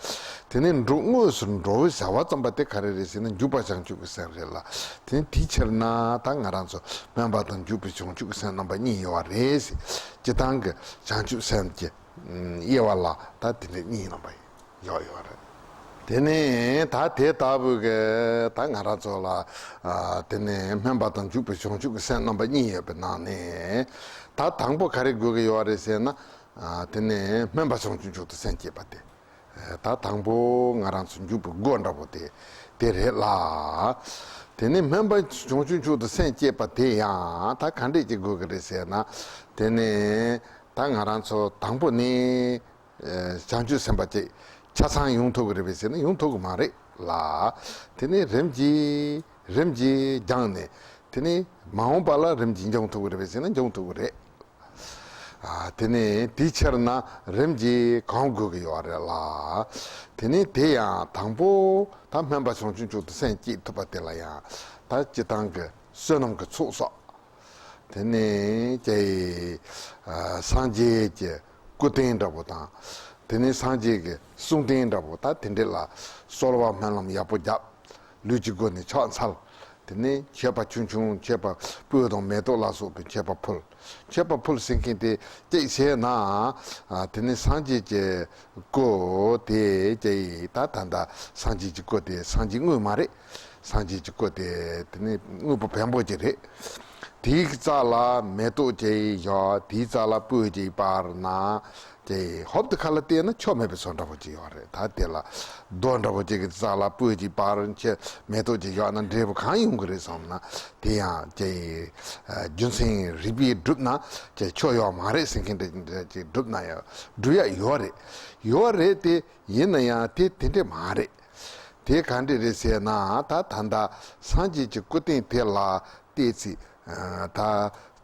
དེ་ནས་འགྲོ་དངོས་སུ་འགྲོ་བའི་བྱ་བ་བརྩམས་པ་དེ་ག་རེ་རེད་ཟེར་ན་འཇུག་པ་བྱང་ཆུབ་ཀྱི་སེམས་རེད་ལ། དེ་ནས་དེའི་ཕྱིར་ན་ད་ང་རང་ཚོ་སྨོན་པ་དང་འཇུག་པའི་བྱང་ཆུབ་ཀྱི་སེམས་རྣམ་པ་གཉིས་ཡོད་པ་རེད་ཟེར། སྤྱིར་བཏང་གི་བྱང་ཆུབ་སེམས་ཀྱི་དབྱེ་བ་ལ་ད་དེ་འདྲ་གཉིས་རྣམ་པ་ཡོད་ཡོད་རེད། དེ་ནས་ད་དེ་ལྟ་བུ་གི་ད་ང་རང་ཚོ་ལ་ཨ་དེ་ནས་སྨོན་པ་དང་འཇུག་པའི་བྱང་ཆུབ་ཀྱི་སེམས་རྣམ་པ་གཉིས་ཡོད་པའི་ནང་ནས་ད་དང་པོ་ག་རེ་དགོས་ཀྱི་ཡོད་རེད་ཟེར་ན། ཨ་དེ་ནས་སྨོན་པ་བྱང་ཆུབ་མཆོག་ཏུ་སེམས་བསྐྱེད་པ་དེ། ད་དང་པོ་ང་རང་ཚོ་འཇུག་པའི་སྒོ་འདྲ་པོ་དེ་དེ་རེད་ལ། དེ་ནས་སྨོན་པ་བྱང་ཆུབ་མཆོག་ཏུ་སེམས་བསྐྱེད་པ་དེ་ཡང་ད་ག་འདྲས་ཅིག་དགོས་ཀྱི་རེད་ཟེར་ན། དེ་ནས་ད་ང་རང་ཚོ་དང་པོ་ནས། བྱང་ཆུབ་སེམས་དཔའ་ཅིག་ཆ་ཚང་ཡོང་ཐུབ་ཀྱི་རེད་པས་ཟེར་ན་ཡོང་ཐུབ་ཀྱི་མ་རེད་ལ། དེ་ནས་རིམ་གྱིས་རིམ་གྱིས་སྦྱངས་ནས་དེ་ནས་མ་འོངས་པ་ལ་རིམ་གྱིས་འབྱུང་ཐུབ་ཀྱི་རེད་པས་ཟེར་ན་འབྱུང་ཐུབ་ཀྱི་རེད། ཨ་དེ་ནས་དེའི་ཕྱིར་ན་རིམ་གྱིས་གོམས་དགོས་ཀྱི་ཡོད་རེད་ལ། དེ་ནས་དེ་ཡང་དང་པོ་ད་སྨོན་པ་བྱང་ཆུབ་མཆོག་ཏུ་སེམས་བསྐྱེད་ཐུབ་པ་དེ་ལ་ཡང་ད་སྤྱིར་བཏང་གི་བསོད་ནམས་ཀྱི་ཚོགས་གསོག་དེ་ནས་ཀྱེ་ཨ་སངས་རྒྱས་ཀྱི་སྐུ་རྟེན་འདྲ་པོ་དང་། དེ་ནས་སངས་རྒྱས་ཀྱི་གསུང་རྟེན་འདྲ་པོ་ད་དེ་འདྲ་ལ་གསོལ་བ་སྨོན་ལམ་ཡག་པོ་བརྒྱབ། ལུས་ཀྱི་སྒོ་ནས་ཕྱག་འཚལ། དེ་ནས་མཆོད་པ་ཆུང་ཆུང་མཆོད་པ་སྤོས་དང་མེ་ཏོག་ལ་སོགས་པའི་མཆོད་པ་ཕུལ། མཆོད་པ་ཕུལ་ཟེར་མཁན་དེ་གཅིག་བྱས་ན། ཨ་དེ་ནས་སངས་རྒྱས་ཀྱི་སྐུ་དེ་ཀྱེ་ད་ད་ལྟ་སངས་རྒྱས་ཀྱི་སྐུ་དེ་སངས་རྒྱས་དངོས་མ་རེད། སངས་རྒྱས་ཀྱི་སྐུ་དེ་དེ་ནི་དངོས་པོ་བེམ་པོ་ཅིག་རེད། དེའི་རྩ་ལ་མེ་ཏོག་ཅིག་བཞག་དེའི་རྩ་ལ་སྤོས་ཅིག་སྤར་ན། ཀྱེ་ཧོབ་ཏེ་ཁ་ལ་བལྟས་ན་ཆོ་མེད་པའི་བཟོ་འདྲ་པོ་ཅིག་ཡོད་རེད། ད་དེ་ལ་རྡོ་འདྲ་པོ་ཅིག་གི་རྩ་ལ་སྤོས་ཅིག་སྤར་ཁྱེར་མེ་ཏོག་ཅིག་གཡོགས་ན་འབྲས་བུ་གང་ཡོང་གི་རེད་བསམ་ན། དེ་ཡང་ཀྱེ་རྒྱུ་མཚན་རིགས་པས་བསྒྲུབས་ན་ཀྱེ་ཆོ་ཡོད་མ་རེད་ཟེར་མཁན་འདྲ་ཅིག་བསྒྲུབས་ན་ཡང་སྒྲུབ་ཡ་ཡོད་རེད། ཡོད་རེད་དེ། ཡིན་ན་ཡང་དེ་དེ་འདྲས་མ་རེད། དེ་ག་འདྲས་རེད་ཟེར་ན། ད་ད་ལྟ་སངས་རྒྱས་ཀྱི་སྐུ་རྟེན་དེ་ལ་བལྟས་ཚེ། ད་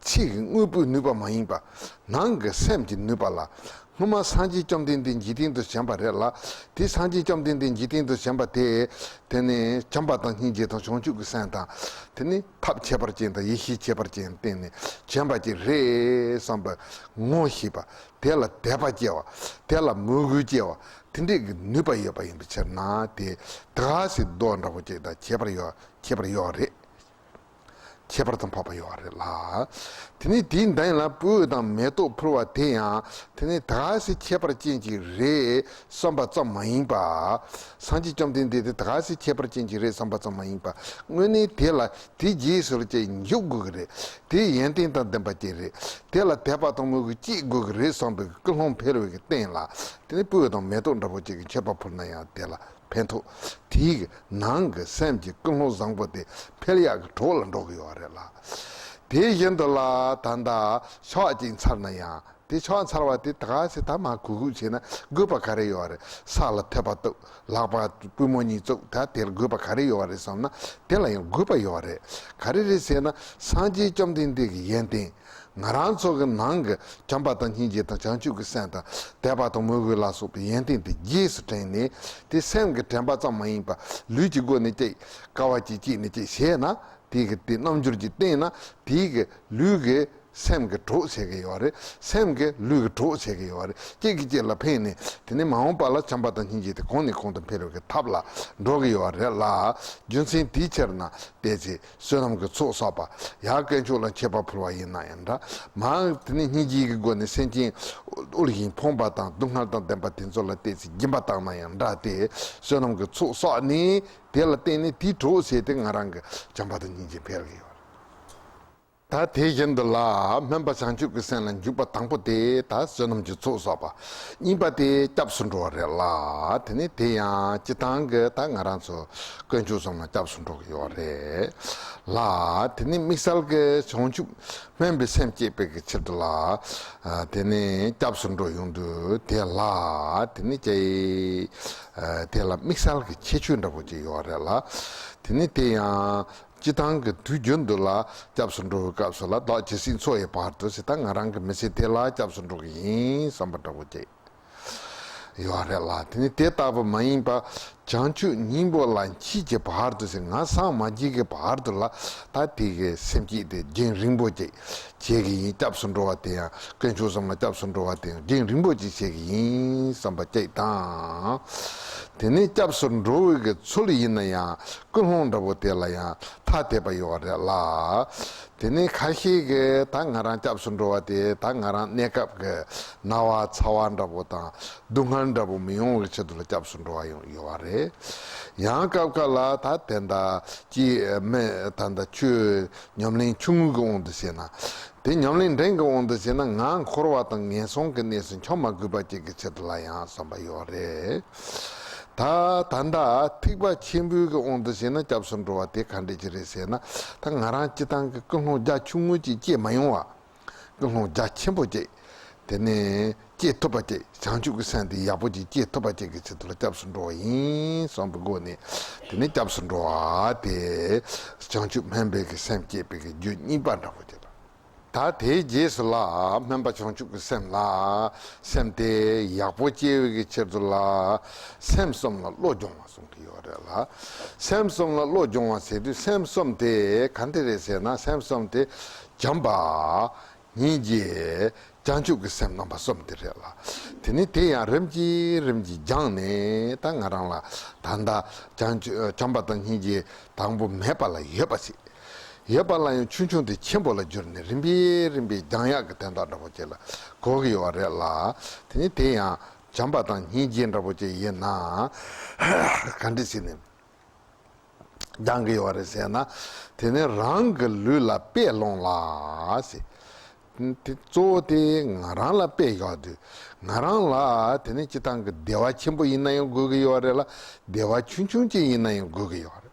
ཕྱི་གི་དངོས་པོའི་ནུས་པ་མ་ཡིན་པ། ནང་གི་སེམས་ཀྱི་ནུས་པ་ལ། སྔོན་མ་སངས་རྒྱས་བཅོམ་ལྡན་འདས་འཇིག་རྟེན་དུ་བྱོན་པ་རེད་ལ། དེ་སངས་རྒྱས་བཅོམ་ལྡན་འདས་འཇིག་རྟེན་དུ་བྱོན་པ་དེ། དེ་ནི་བྱམས་པ་དང་སྙིང་རྗེ་དང་བྱང་ཆུབ་ཀྱི་སེམས་དང་། དེ་ནི་ཐབས་ཁྱད་པར་ཅན་དང་ཡེ་ཤེས་ཁྱད་པར་ཅན་བསྟན་ནས་བྱོན་པ་ཅིག་རེད་བསམ་པའི་ངོ་ཤེས་པ། དེ་ལ་དད་པ་སྐྱེ་བ། དེ་ལ་མོས་གུས་སྐྱེ་བ། དེ་འདྲས་ཀྱི་ནུས་པ་ཡོད་པ་ཡིན་པའི་ཕྱིར་ན། དེ་ད་ག་སེ་རྡོ་འདྲ་པོ་ཅིག་དང་ཁྱད་པར་ཡོད། ཁྱད་པར་ཡོད་རེད། ཁྱད་པར་དུ་འཕགས་པ་ཡོད་རེད་ལ། དེ་ནས་དེའི་མདུན་ལ་སྤོས་དང་མེ་ཏོག་ཕུལ་བ་དེ་ཡང་། དེ་ནས་ད་ག་སེ་ཁྱད་པར་ཅན་ཅིག་རེད་བསམ་པ་ཙམ་མ་ཡིན་པ། སངས་རྒྱས་བཅོམ་ལྡན་འདས་དེ་ད་ག་སེ་ཁྱད་པར་ཅན་ཅིག་རེད་བསམ་པ་ཙམ་མ་ཡིན་པ། དངོས་གནས་དེ་ལ་དེ་རྗེས་སུ་ཅིག་འཇུག་དགོས་ཀྱི་རེད། དེ་ཡོན་ཏན་དང་ལྡན་པ་ཅིག་རེད། དེ་ལ་དད་པ་དང་མོས་གུས་སྐྱེ་དགོས་ཀྱི་རེད་བསམ་པའི་ཀུན་སློང་འཕེལ་བའི་སྟེང་ལ། དེ་ནས་སྤོས་དང་མེ་ཏོག་འདྲ་པོ་ཅིག་གི་མཆོད་པ་ཕུལ་ན་ཡང་དེ་ལ་ཕན་ཐོགས། དེའི་ནང་གི་སེམས་ཀྱི་ཀུན་སློང་བཟང་པོ་དེ་འཕེལ་ཡག་གི་གྲོགས་ལ་འགྲོ་གི་ཡོད་རེད་ལ། དེ་བཞིན་དུ་ལ་ད་ལྟ་ཕྱག་གཅིག་འཚལ་ན་ཡང་། དེ་ཕྱག་འཚལ་བ་དེ་ད་ག་སེ་ད་མར་གུག་གུག་བྱས་ན་དགོས་པ་ག་རེ་ཡོད་རེད། ས་ལ་ཐོད་པ་གཏུགས། ལག་པ་པུས་མོ་གཉིས་བཙུགས། ད་དེར་དགོས་པ་ག་རེ་ཡོད་རེད་བསམ་ན། དེ་ལ་ཡང་དགོས་པ་ཡོད་རེད། ག་རེ་རེད་ཟེར་ན། སངས་རྒྱས་བཅོམ་ལྡན་འདས་ཀྱི་ཡོན་ཏན། ང་རང་ཚོ་གི་ནང་གི་བྱམས་པ་དང་སྙིང་རྗེ་དང་བྱང་ཆུབ་ཀྱི་སེམས་དང་དད་པ་དང་མོས་གུས་ལ་སོགས་པའི་ཡོན་ཏན་དེ་རྗེས་སུ་དྲན་ནས། དེ་སེམས་ཀྱི་དྲན་པ་ཙམ་མ་ཡིན་པ་ལུས་ཀྱི་སྒོ་ནས་ཅིག་དཀའ་བ་ཅིག་སྤྱད་ནས་ཅིག་བྱས་ན། དེ་གི་དེ་རྣམ་འགྱུར་གྱིས་བསྟན་ན། དེ་གི་ལུས་ཀྱི་སེམས་ཀྱི་གྲོགས་བྱེད་ཀྱི་ཡོད་རེད། སེམས་ཀྱི་ལུས་ཀྱི་གྲོགས་བྱེད་ཀྱི་ཡོད་རེད། གཅིག་གིས་གཅིག་ལ་ཕན་ནས། དེ་ནས་མ་འོངས་པ་ལ་བྱམས་པ་དང་སྙིང་རྗེ་དེ་གོང་ནས་གོང་དུ་འཕེལ་བའི་ཐབས་ལ་འགྲོ་གི་ཡོད་རེད་ལ། རྒྱུ་མཚན་དེའི་ཕྱིར་ན་བལྟས་ཚེ། བསོད་ནམས་ཀྱི་ཚོགས་བསགས་པ། ཡང་དཀོན་མཆོག་ལ་མཆོད་པ་ཕུལ་བ་ཡིན་ན་ཡང་འདྲ། མ་དེ་ནས་སྙིང་རྗེ་གི་སྒོ་ནས་སེམས་ཅན་དབུལ་ཞིང་ཕོངས་པ་དང་སྡུག་བསྔལ་དང་ལྡན་པ་དེ་ཚོ་ལ་བལྟས་ཚེ་སྦྱིན་པ་བཏང་ན་ཡང་འདྲ་སྟེ། བསོད་ནམས་ཀྱི་ཚོགས་བསགས་ནས། དེ་ལ་བརྟེན་ནས་དེའི་གྲོགས་བྱས་ཏེ་ང་རང་གི་བྱམས་པ་དང་སྙིང་རྗེ་འཕེལ་གྱི་ཡོད་རེད། ད་དེ་བཞིན་དུ་ལ་སྨོན་པ་བྱང་ཆུབ་ཀྱི་སེམས་ལ་འཇུག་པ་དང་པོ་དེ་ད་བསོད་ནམས་ཀྱི་ཚོགས་བསགས་པ། གཉིས་པ་དེ་སྐྱབས་སུ་འགྲོ་བ་རེད་ལ། དེ་ནས་དེ་ཡང་སྤྱིར་བཏང་གི་ད་ང་རང་ཚོ་དཀོན་མཆོག་གསུམ་ལ་སྐྱབས་སུ་འགྲོ་གི་ཡོད་རེད་ལ། དེ་ནས་དམིགས་བསལ་གྱི་བྱང་ཆུབ་སྨོན་པའི་སེམས་བསྐྱེད་པའི་གི་ཕྱིར་དུ་ལ། ཨ་དེ་ནས་སྐྱབས་སུ་འགྲོ་ཡོང་དུས་དེ་ལ་དེ་ནས་ཀྱེ་ཨ་དེ་ལ་དམིགས་བསལ་གྱི་ཁྱད་ཆོས་འདྲ་པོ་ཅིག་ཡོད་རེད་ལ། དེ་ནས་དེ་ཡང་། སྤྱིར་བཏང་གི་དུས་རྒྱུན་དུ་ལ་སྐྱབས་སུ་འགྲོ་བའི་སྐབས་སུ་ལ། བདག་ཇི་སྲིད་འཚོ་བའི་བར་དུ་ཟེར། ད་ང་རང་གི་མི་ཚེ་དེ་ལ་སྐྱབས་སུ་འགྲོ་གི་ཡིན་བསམ་པ་འདྲ་པོ་ཅིག་ཡོད་རེད་ལ། དེ་ནི་དེ་ལྟ་བུ་མ་ཡིན་པ། བྱང་ཆུབ་སྙིང་པོ་ལ་མཆིས་ཀྱི་བར་དུ་ཟེར། ང་སངས་མ་རྒྱས་ཀྱི་བར་དུ་ལ་ད་དེ་གི་སེམས་བསྐྱེད་དེ་རྒྱུན་རིང་པོ་ཅིག་བྱེད་ཀྱི་ཡིན། སྐྱབས་སུ་འགྲོ་བ་དེ་ཡང་དཀོན་མཆོག་གསུམ་ལ་སྐྱབས་སུ་འགྲོ་བ་དེ་ཡང་རྒྱུན་རིང་པོ་ཅིག་བྱེད་ཀྱི་ཡིན་བསམ་པ་ཅིག་དང་། དེ་ནས་སྐྱབས་སུ་འགྲོ་བའི་གི་ཚུལ་ཡིན་ན་ཡང་ཀུན་སློང་འདྲ་པོ་དེ་ལ་ཡང་ཐ་དད་པ་ཡོད་རེད་ལ། དེ་ནས་ཁ་ཤས་ཀྱིས་ད་ང་རང་སྐྱབས་སུ་འགྲོ་བ་དེ་ད་ང་རང་གནས་སྐབས་ཀྱི་ན་བ་ཚ་བ་འདྲ་པོ་དང་སྡུག་བསྔལ་འདྲ་པོ་མི་ཡོང་བའི་ཆེད་དུ་ལ་སྐྱབས་སུ་འགྲོ་བ་ཡང་ཡོད་པ་རེད། ཡང་སྐབས་འགའ་ལ་ད་དེ་འདྲ་ཅིག་མི་ད་ལྟ་ཆོས་ཉམས་ལེན་ཆུང་ངུ་གི་དབང་དུ་བྱས་ན། དེ་ཉམས་ལེན་འབྲིང་གི་དབང་དུ་བྱས་ན། ང་འཁོར་བ་དང་ངན་སོང་གི་གནས་སུ་འཁྱམ་མ་དགོས་པ་ཅིག་གི་ཆེད་དུ་ལ་ཡང་བསམ་པ་ཡོད་རེད། ད་ད་ལྟ་ཐེག་པ་ཆེན་པོའི་གི་དབང་དུ་བྱས་ན་སྐྱབས་སུ་འགྲོ་བ་དེ་ག་འདྲ་ཅིག་རེད་ཟེར་ན། ད་ང་རང་སྤྱིར་བཏང་གི་ཀུན་སློང་རྒྱ་ཆུང་ངུ་ཅིག་སྐྱེས་མ་ཡོང་བ། ཀུན་སློང་རྒྱ་ཆེན་པོ་ཅིག་དེ་ནས་སྐྱེ་ཐུབ་པ་ཅིག་བྱང་ཆུབ་ཀྱི་སེམས་དེ་ཡག་པོ་ཅིག་སྐྱེ་ཐུབ་པ་ཅིག་གི་ཆེད་དུ་ལ་སྐྱབས་སུ་འགྲོ་བ་ཡིན་བསམ་པའི་སྒོ་ནས། དེ་ནས་སྐྱབས་སུ་འགྲོ་བ་དེ་བྱང་ཆུབ་སྨོན་པའི་གི་སེམས་བསྐྱེད་པའི་གི་རྒྱུ་གཉིས་པ་འདྲ་པོ་དེ་ལ། ད་དེའི་རྗེས་སུ་ལ་སྨོན་པ་བྱང་ཆུབ་ཀྱི་སེམས་ལ། སེམས་དེ་ཡག་པོ་སྐྱེ་བའི་གི་ཕྱིར་དུ་ལ། སེམས་གསུམ་ལ་བློ་སྦྱོང་བ་གསུང་གི་ཡོད་རེད་ལ། སེམས་གསུམ་ལ་བློ་སྦྱོང་བ་ཟེར་དུས་སེམས་གསུམ་དེ་ག་འདྲ་རེད་ཟེར་ན། སེམས་གསུམ་དེ་བྱམས་པ། སྙིང་རྗེ། བྱང་ཆུབ་ཀྱི་སེམས་རྣམ་པ་གསུམ་དེ་རེད་ལ། དེ་ནི་དེ་ཡང་རིམ་གྱིས་རིམ་གྱིས་སྦྱངས་ནས། ད་ང་རང་ལ་ད་ལྟ་བྱང་ཆུབ་བྱམས་པ་དང་སྙིང་རྗེ་དང་པོ་མེད་པ་ལ་ཡོད་པ་ཞིག་ཡོད་པ་ལ་ཡང་ཆུང་ཆུང་དེ་ཆེན་པོ་ལ་གྱུར་ནས། རིམ་པས་རིམ་པས་སྦྱང་ཡག་གི་དོན་དག་འདྲ་པོ་ཅིག་ལ་གོ་གི་ཡོད་རེད་ལ། དེ་ནི་དེ་ཡང་བྱམས་པ་དང་སྙིང་རྗེ་འདྲ་པོ་ཅིག་ཡིན་ན། ག་འདྲ་ཞིག་ནས་སྦྱང་གི་ཡོད་རེད་ཟེར་ན། དེ་ནི་རང་གི་ལུས་ལ་དཔེ་ལོངས་ལ་ཟེར། དེ་གཙོ་བོ་དེ་ང་རང་ལ་དཔེ་བཞག་དུས། ང་རང་ལ་དེ་ནི་སྤྱིར་བཏང་གི་བདེ་བ་ཆེན་པོ་ཡིན་ན་ཡང་དགོས་ཀྱི་ཡོད་རེད་ལ། བདེ་བ་ཆུང་ཆུང་ཅིག་ཡིན་ན་ཡང་དགོས་ཀྱི་ཡོད་རེད།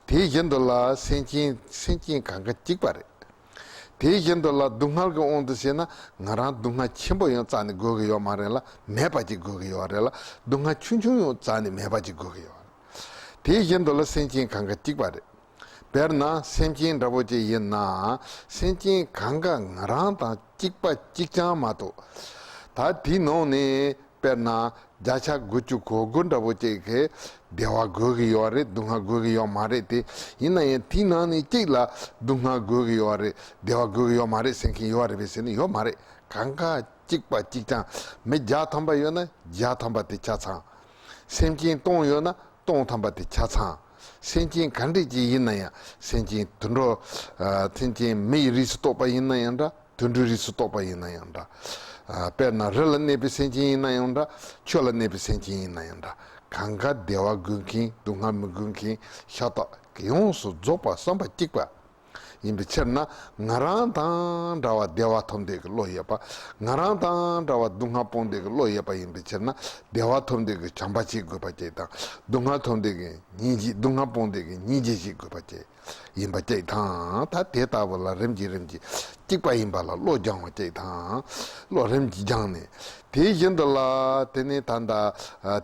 དེ་བཞིན་དུ་ལ་སེམས་ཅན་སེམས་ཅན་གང་ག་གཅིག་པ་རེད། དེ་བཞིན་དུ་ལ་སྡུག་བསྔལ་གྱི་དབང་དུ་བྱས་ན་ང་རང་སྡུག་བསྔལ་ཆེན་པོ་ཡང་རྩ་ནས་དགོས་ཀྱི་ཡོད་མ་རེད་ལ། མེད་པ་ཅིག་དགོས་ཀྱི་ཡོད་རེད་ལ། སྡུག་བསྔལ་ཆུང་ཆུང་ཡང་རྩ་ནས་མེད་པ་ཅིག་དགོས་ཀྱི་ཡོད་རེད། དེ་བཞིན་དུ་ལ་སེམས་ཅན་གང་ག་གཅིག་པ་རེད། དཔེར་ན་སེམས་ཅན་འདྲ་པོ་ཅིག་ཡིན་ན། སེམས་ཅན་གང་ག་ང་རང་དང་གཅིག་པ་གཅིག་རྐྱང་མ་གཏོགས། ད་དེའི་ནང་ནས་དཔེར་ན་བརྒྱ་ཆ་དགུ་བཅུ་གོ་དགུ་འདྲ་པོ་ཅིག་གིས་བདེ་བ་དགོས་ཀྱི་ཡོད་རེད། སྡུག་བསྔལ་དགོས་ཀྱི་ཡོད་མ་རེད་དེ། ཡིན་ན་ཡང་དེའི་ནང་ནས་གཅིག་ལ་སྡུག་བསྔལ་དགོས་ཀྱི་ཡོད་རེད། བདེ་བ་དགོས་ཀྱི་ཡོད་མ་རེད་ཟེར་མཁན་ཡོད་རེད་པས་ཟེར་ན་ཡོད་མ་རེད། གང་ག་གཅིག་པ་གཅིག་རྐྱང་། མི་བརྒྱ་ཐམ་པ་ཡོད་ན་བརྒྱ་ཐམ་པ་དེ་ཆ་ཚང་། སེམས་ཅན་སྟོང་ཡོད་ན་སྟོང་ཐམ་པ་དེ་ཆ་ཚང་། སེམས་ཅན་ག་འདྲས་ཅིག་ཡིན་ན་ཡང་། སེམས་ཅན་དུད་འགྲོ། ཨ། སེམས་ཅན་མི་ཡི་རིགས་སུ་གཏོགས་པ་ཡིན་ན་ཡང་འདྲ། དུད་འགྲོའི་རིགས་སུ་གཏོགས་པ་ཡིན་ན་ཡང་འདྲ། ཨ། དཔེར་ན་རི་ལ་གནས་པའི་སེམས་ཅན་ཡིན་ན་ཡང་འདྲ། ཆུ་ལ་གནས་པའི་སེམས་ཅན་ཡིན་ན་ཡང་འདྲ། གང་ག་བདེ་བ་དགོས་མཁན། སྡུག་བསྔལ་མི་དགོས་མཁན་ཤ་སྟག་ཡོངས་སུ་རྫོགས་པ་བསམ་པ་གཅིག་པ་ཡིན་པའི་ཕྱིར་ན། ང་རང་དང་འདྲ་བ་བདེ་བ་ཐོབ་འདོད་ཀྱི་བློ་ཡོད་པ། ང་རང་དང་འདྲ་བ་སྡུག་བསྔལ་སྤོང་འདོད་ཀྱི་བློ་ཡོད་པ་ཡིན་པའི་ཕྱིར་ན། བདེ་བ་ཐོབ་འདོད་ཀྱི་བྱམས་པ་ཞིག་དགོས་པ་ཅིག་དང་། སྡུག་བསྔལ་ཐོབ་འདོད་ཀྱི་སྙིང་རྗེ། སྡུག་བསྔལ་སྤོང་འདོད་ཀྱི་སྙིང་རྗེ་ཞིག་དགོས་པ་ཅིག་ཡིན་པ་ཅིག་དང་། ད་དེ་ལྟ་བུ་ལ་རིམ་གྱིས་རིམ་གྱིས་གཅིག་པ་ཡིན་པ་ལ་བློ་སྦྱང་བ་ཅིག་དང་། བློ་རིམ་གྱིས་སྦྱངས་ནས། དེ་བཞིན་དུ་ལ་དེ་ནི་ད་ལྟ་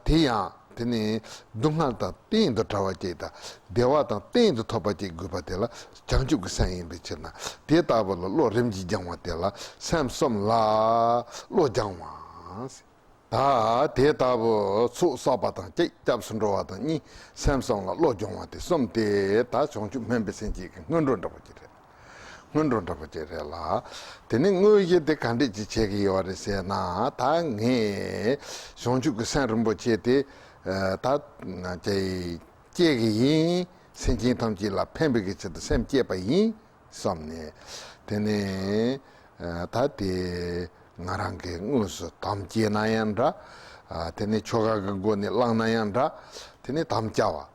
དེ་ཡང་། དེ་ནི་སྡུག་བསྔལ་དང་གཏན་དུ་བྲལ་བ་ཅིག་དང་། བདེ་བ་དང་གཏན་དུ་ཐོབ་པ་ཅིག་དགོས་པ་དེ་ལ་བྱང་ཆུབ་ཀྱི་སེམས་ཡིན་པའི་ཕྱིར་ན། དེ་ལྟ་བུ་ལ་བློ་རིམ་གྱིས་སྦྱང་བ་དེ་ལ་སེམས་གསུམ་ལ་བློ་སྦྱང་བ། ད་དེ་ལྟ་བུ་ཚོགས་བསགས་པ་དང་གཅིག་སྐྱབས་སུ་འགྲོ་བ་དང་གཉིས། སེམས་གསུམ་ལ་བློ་སྦྱོང་བ་དེ་གསུམ་དེ་ད་བྱང་ཆུབ་སྨོན་པའི་སེམས་བསྐྱེད་ཀྱི་སྔོན་འགྲོ་འདྲ་པོ་ཅིག་རེད། སྔོན་འགྲོ་འདྲ་པོ་ཅིག་རེད་ལ། དེ་ནི་དངོས་གཞི་དེ་ག་འདྲས་ཅིག་བྱེད་ཀྱི་ཡོད་རེད་ཟེར་ན། ད་ངས་བྱང་ཆུབ་ཀྱི་སེམས་རིན་པོ་ཆེ་དེ་ད་སྐྱེ་གི་ཡིན། སེམས་ཅན་ཐམས་ཅད་ལ་ཕན་པའི་གི་ཆེད་དུ་སེམས་བསྐྱེད་པ་ཡིན་བསམ་ནས། དེ་ནས་ད་དེ་ང་རང་གིས་དངོས་སུ་དམ་བཅས་ན་ཡང་འདྲ། དེ་ནས་ཆོ་ག་གི་སྒོ་ནས་བླངས་ན་ཡང་འདྲ། དེ་ནས་དམ་བཅའ་བ།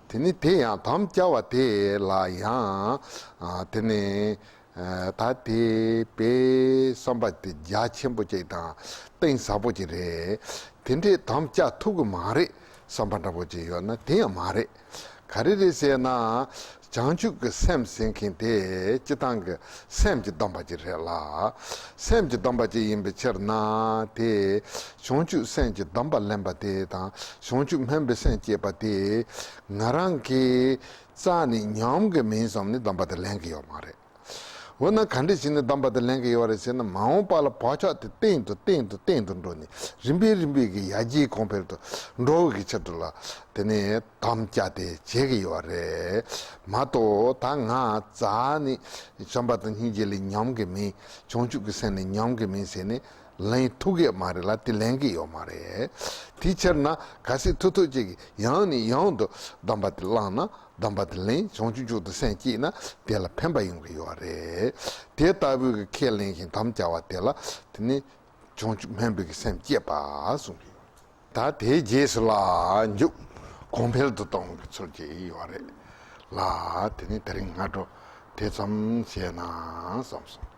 དེ་ནས་དེ་ཡང་དམ་བཅའ་བ་དེ་ལ་ཡང་། ཨ། དེ་ནས་ཨ། ད་དེ་དཔེ་བསམ་པ་དེ་རྒྱ་ཆེན་པོ་ཅིག་དང་གཏིང་ཟབ་པོ་ཅིག་རེད། དེ་འདྲས་དམ་བཅའ་ཐུབ་ཀྱི་མ་རེད་བསམ་པ་འདྲ་པོ་ཅིག་ཡོད་ན་དེ་ཡང་མ་རེད། ག་རེ་རེད་ཟེར་ན། བྱང་ཆུབ་ཀྱི་སེམས་ཟེར་མཁན་དེ་སྤྱིར་བཏང་གི་སེམས་ཀྱི་སྡོམ་པ་ཅིག་རེད་ལ། སེམས་ཀྱི་སྡོམ་པ་ཅིག་ཡིན་པའི་ཕྱིར་ན། དེ་བྱང་ཆུབ་སེམས་ཀྱི་སྡོམ་པ་ལེན་པ་དེ་དང་། བྱང་ཆུབ་སྨོན་པའི་སེམས་བསྐྱེད་པ་དེ་ང་རང་གིས་རྩ་ནས་ཉམས་ཀྱི་མིན་བསམ་ནས་སྡོམ་པ་དེ་ལེན་གྱི་ཡོད་མ་རེད། འོ་ན་ག་འདྲ་བྱས་ནས་སྡོམ་པ་དེ་ལེན་གྱི་ཡོད་རེད་ཟེར་ན། མ་འོངས་པ་ལ་བག་ཆགས་དེ་གཏིང་དུ་གཏིང་དུ་གཏིང་དུ་འགྲོ་ནས། རིམ་པས་རིམ་པས་ཀྱི་ཡར་རྒྱས་གོང་འཕེལ་དུ་འགྲོ་བའི་གི་ཆེད་དུ་ལ། དེ་ནས་དམ་བཅའ་དེ་བྱེད་ཀྱི་ཡོད་རེད་མ་གཏོགས། ད་ང་རྩ་ནས་བྱམས་པ་དང་སྙིང་རྗེ་ལས་ཉམས་ཀྱི་མིན། བྱང་ཆུབ་ཀྱི་སེམས་ལས་ཉམས་ཀྱི་མིན་ཟེར་ནས་ལེན་ཐུབ་ཀྱི་མ་རེད་ལ། དེ་ལེན་གྱི་ཡོད་མ་རེད། དེའི་ཕྱིར་ན་གལ་སྲིད་ཐུབ་ཐུབ་ཅིག་ཡང་ནས་ཡང་དུ་སྡོམ་པ་དེ་བླངས་ན། སྡོམ་པ་དེ་ལེན། བྱང་ཆུབ་མཆོག་ཏུ་སེམས་བསྐྱེད་ན་དེ་ལ་ཕན་པ་ཡོང་གི་ཡོད་རེད། དེ་ལྟ་བུའི་གི་ཁས་ལེན་ཞིང་དམ་བཅའ་བ་དེ་ལ་དེ་ནི་བྱང་ཆུབ་སྨོན་པའི་གི་སེམས་བསྐྱེད་པ་གསུངས་ཀྱི་ཡོད། ད་དེའི་རྗེས་སུ་ལ་འཇུག་གོང་འཕེལ་དུ་གཏོང་གི་ཚུལ་གྱིས་ཡོད་རེད་ལ། དེ་ནི་དེ་རིང་སྔ་དྲོ་དེ་ཙམ་བྱས་ན་བསམ་སོང་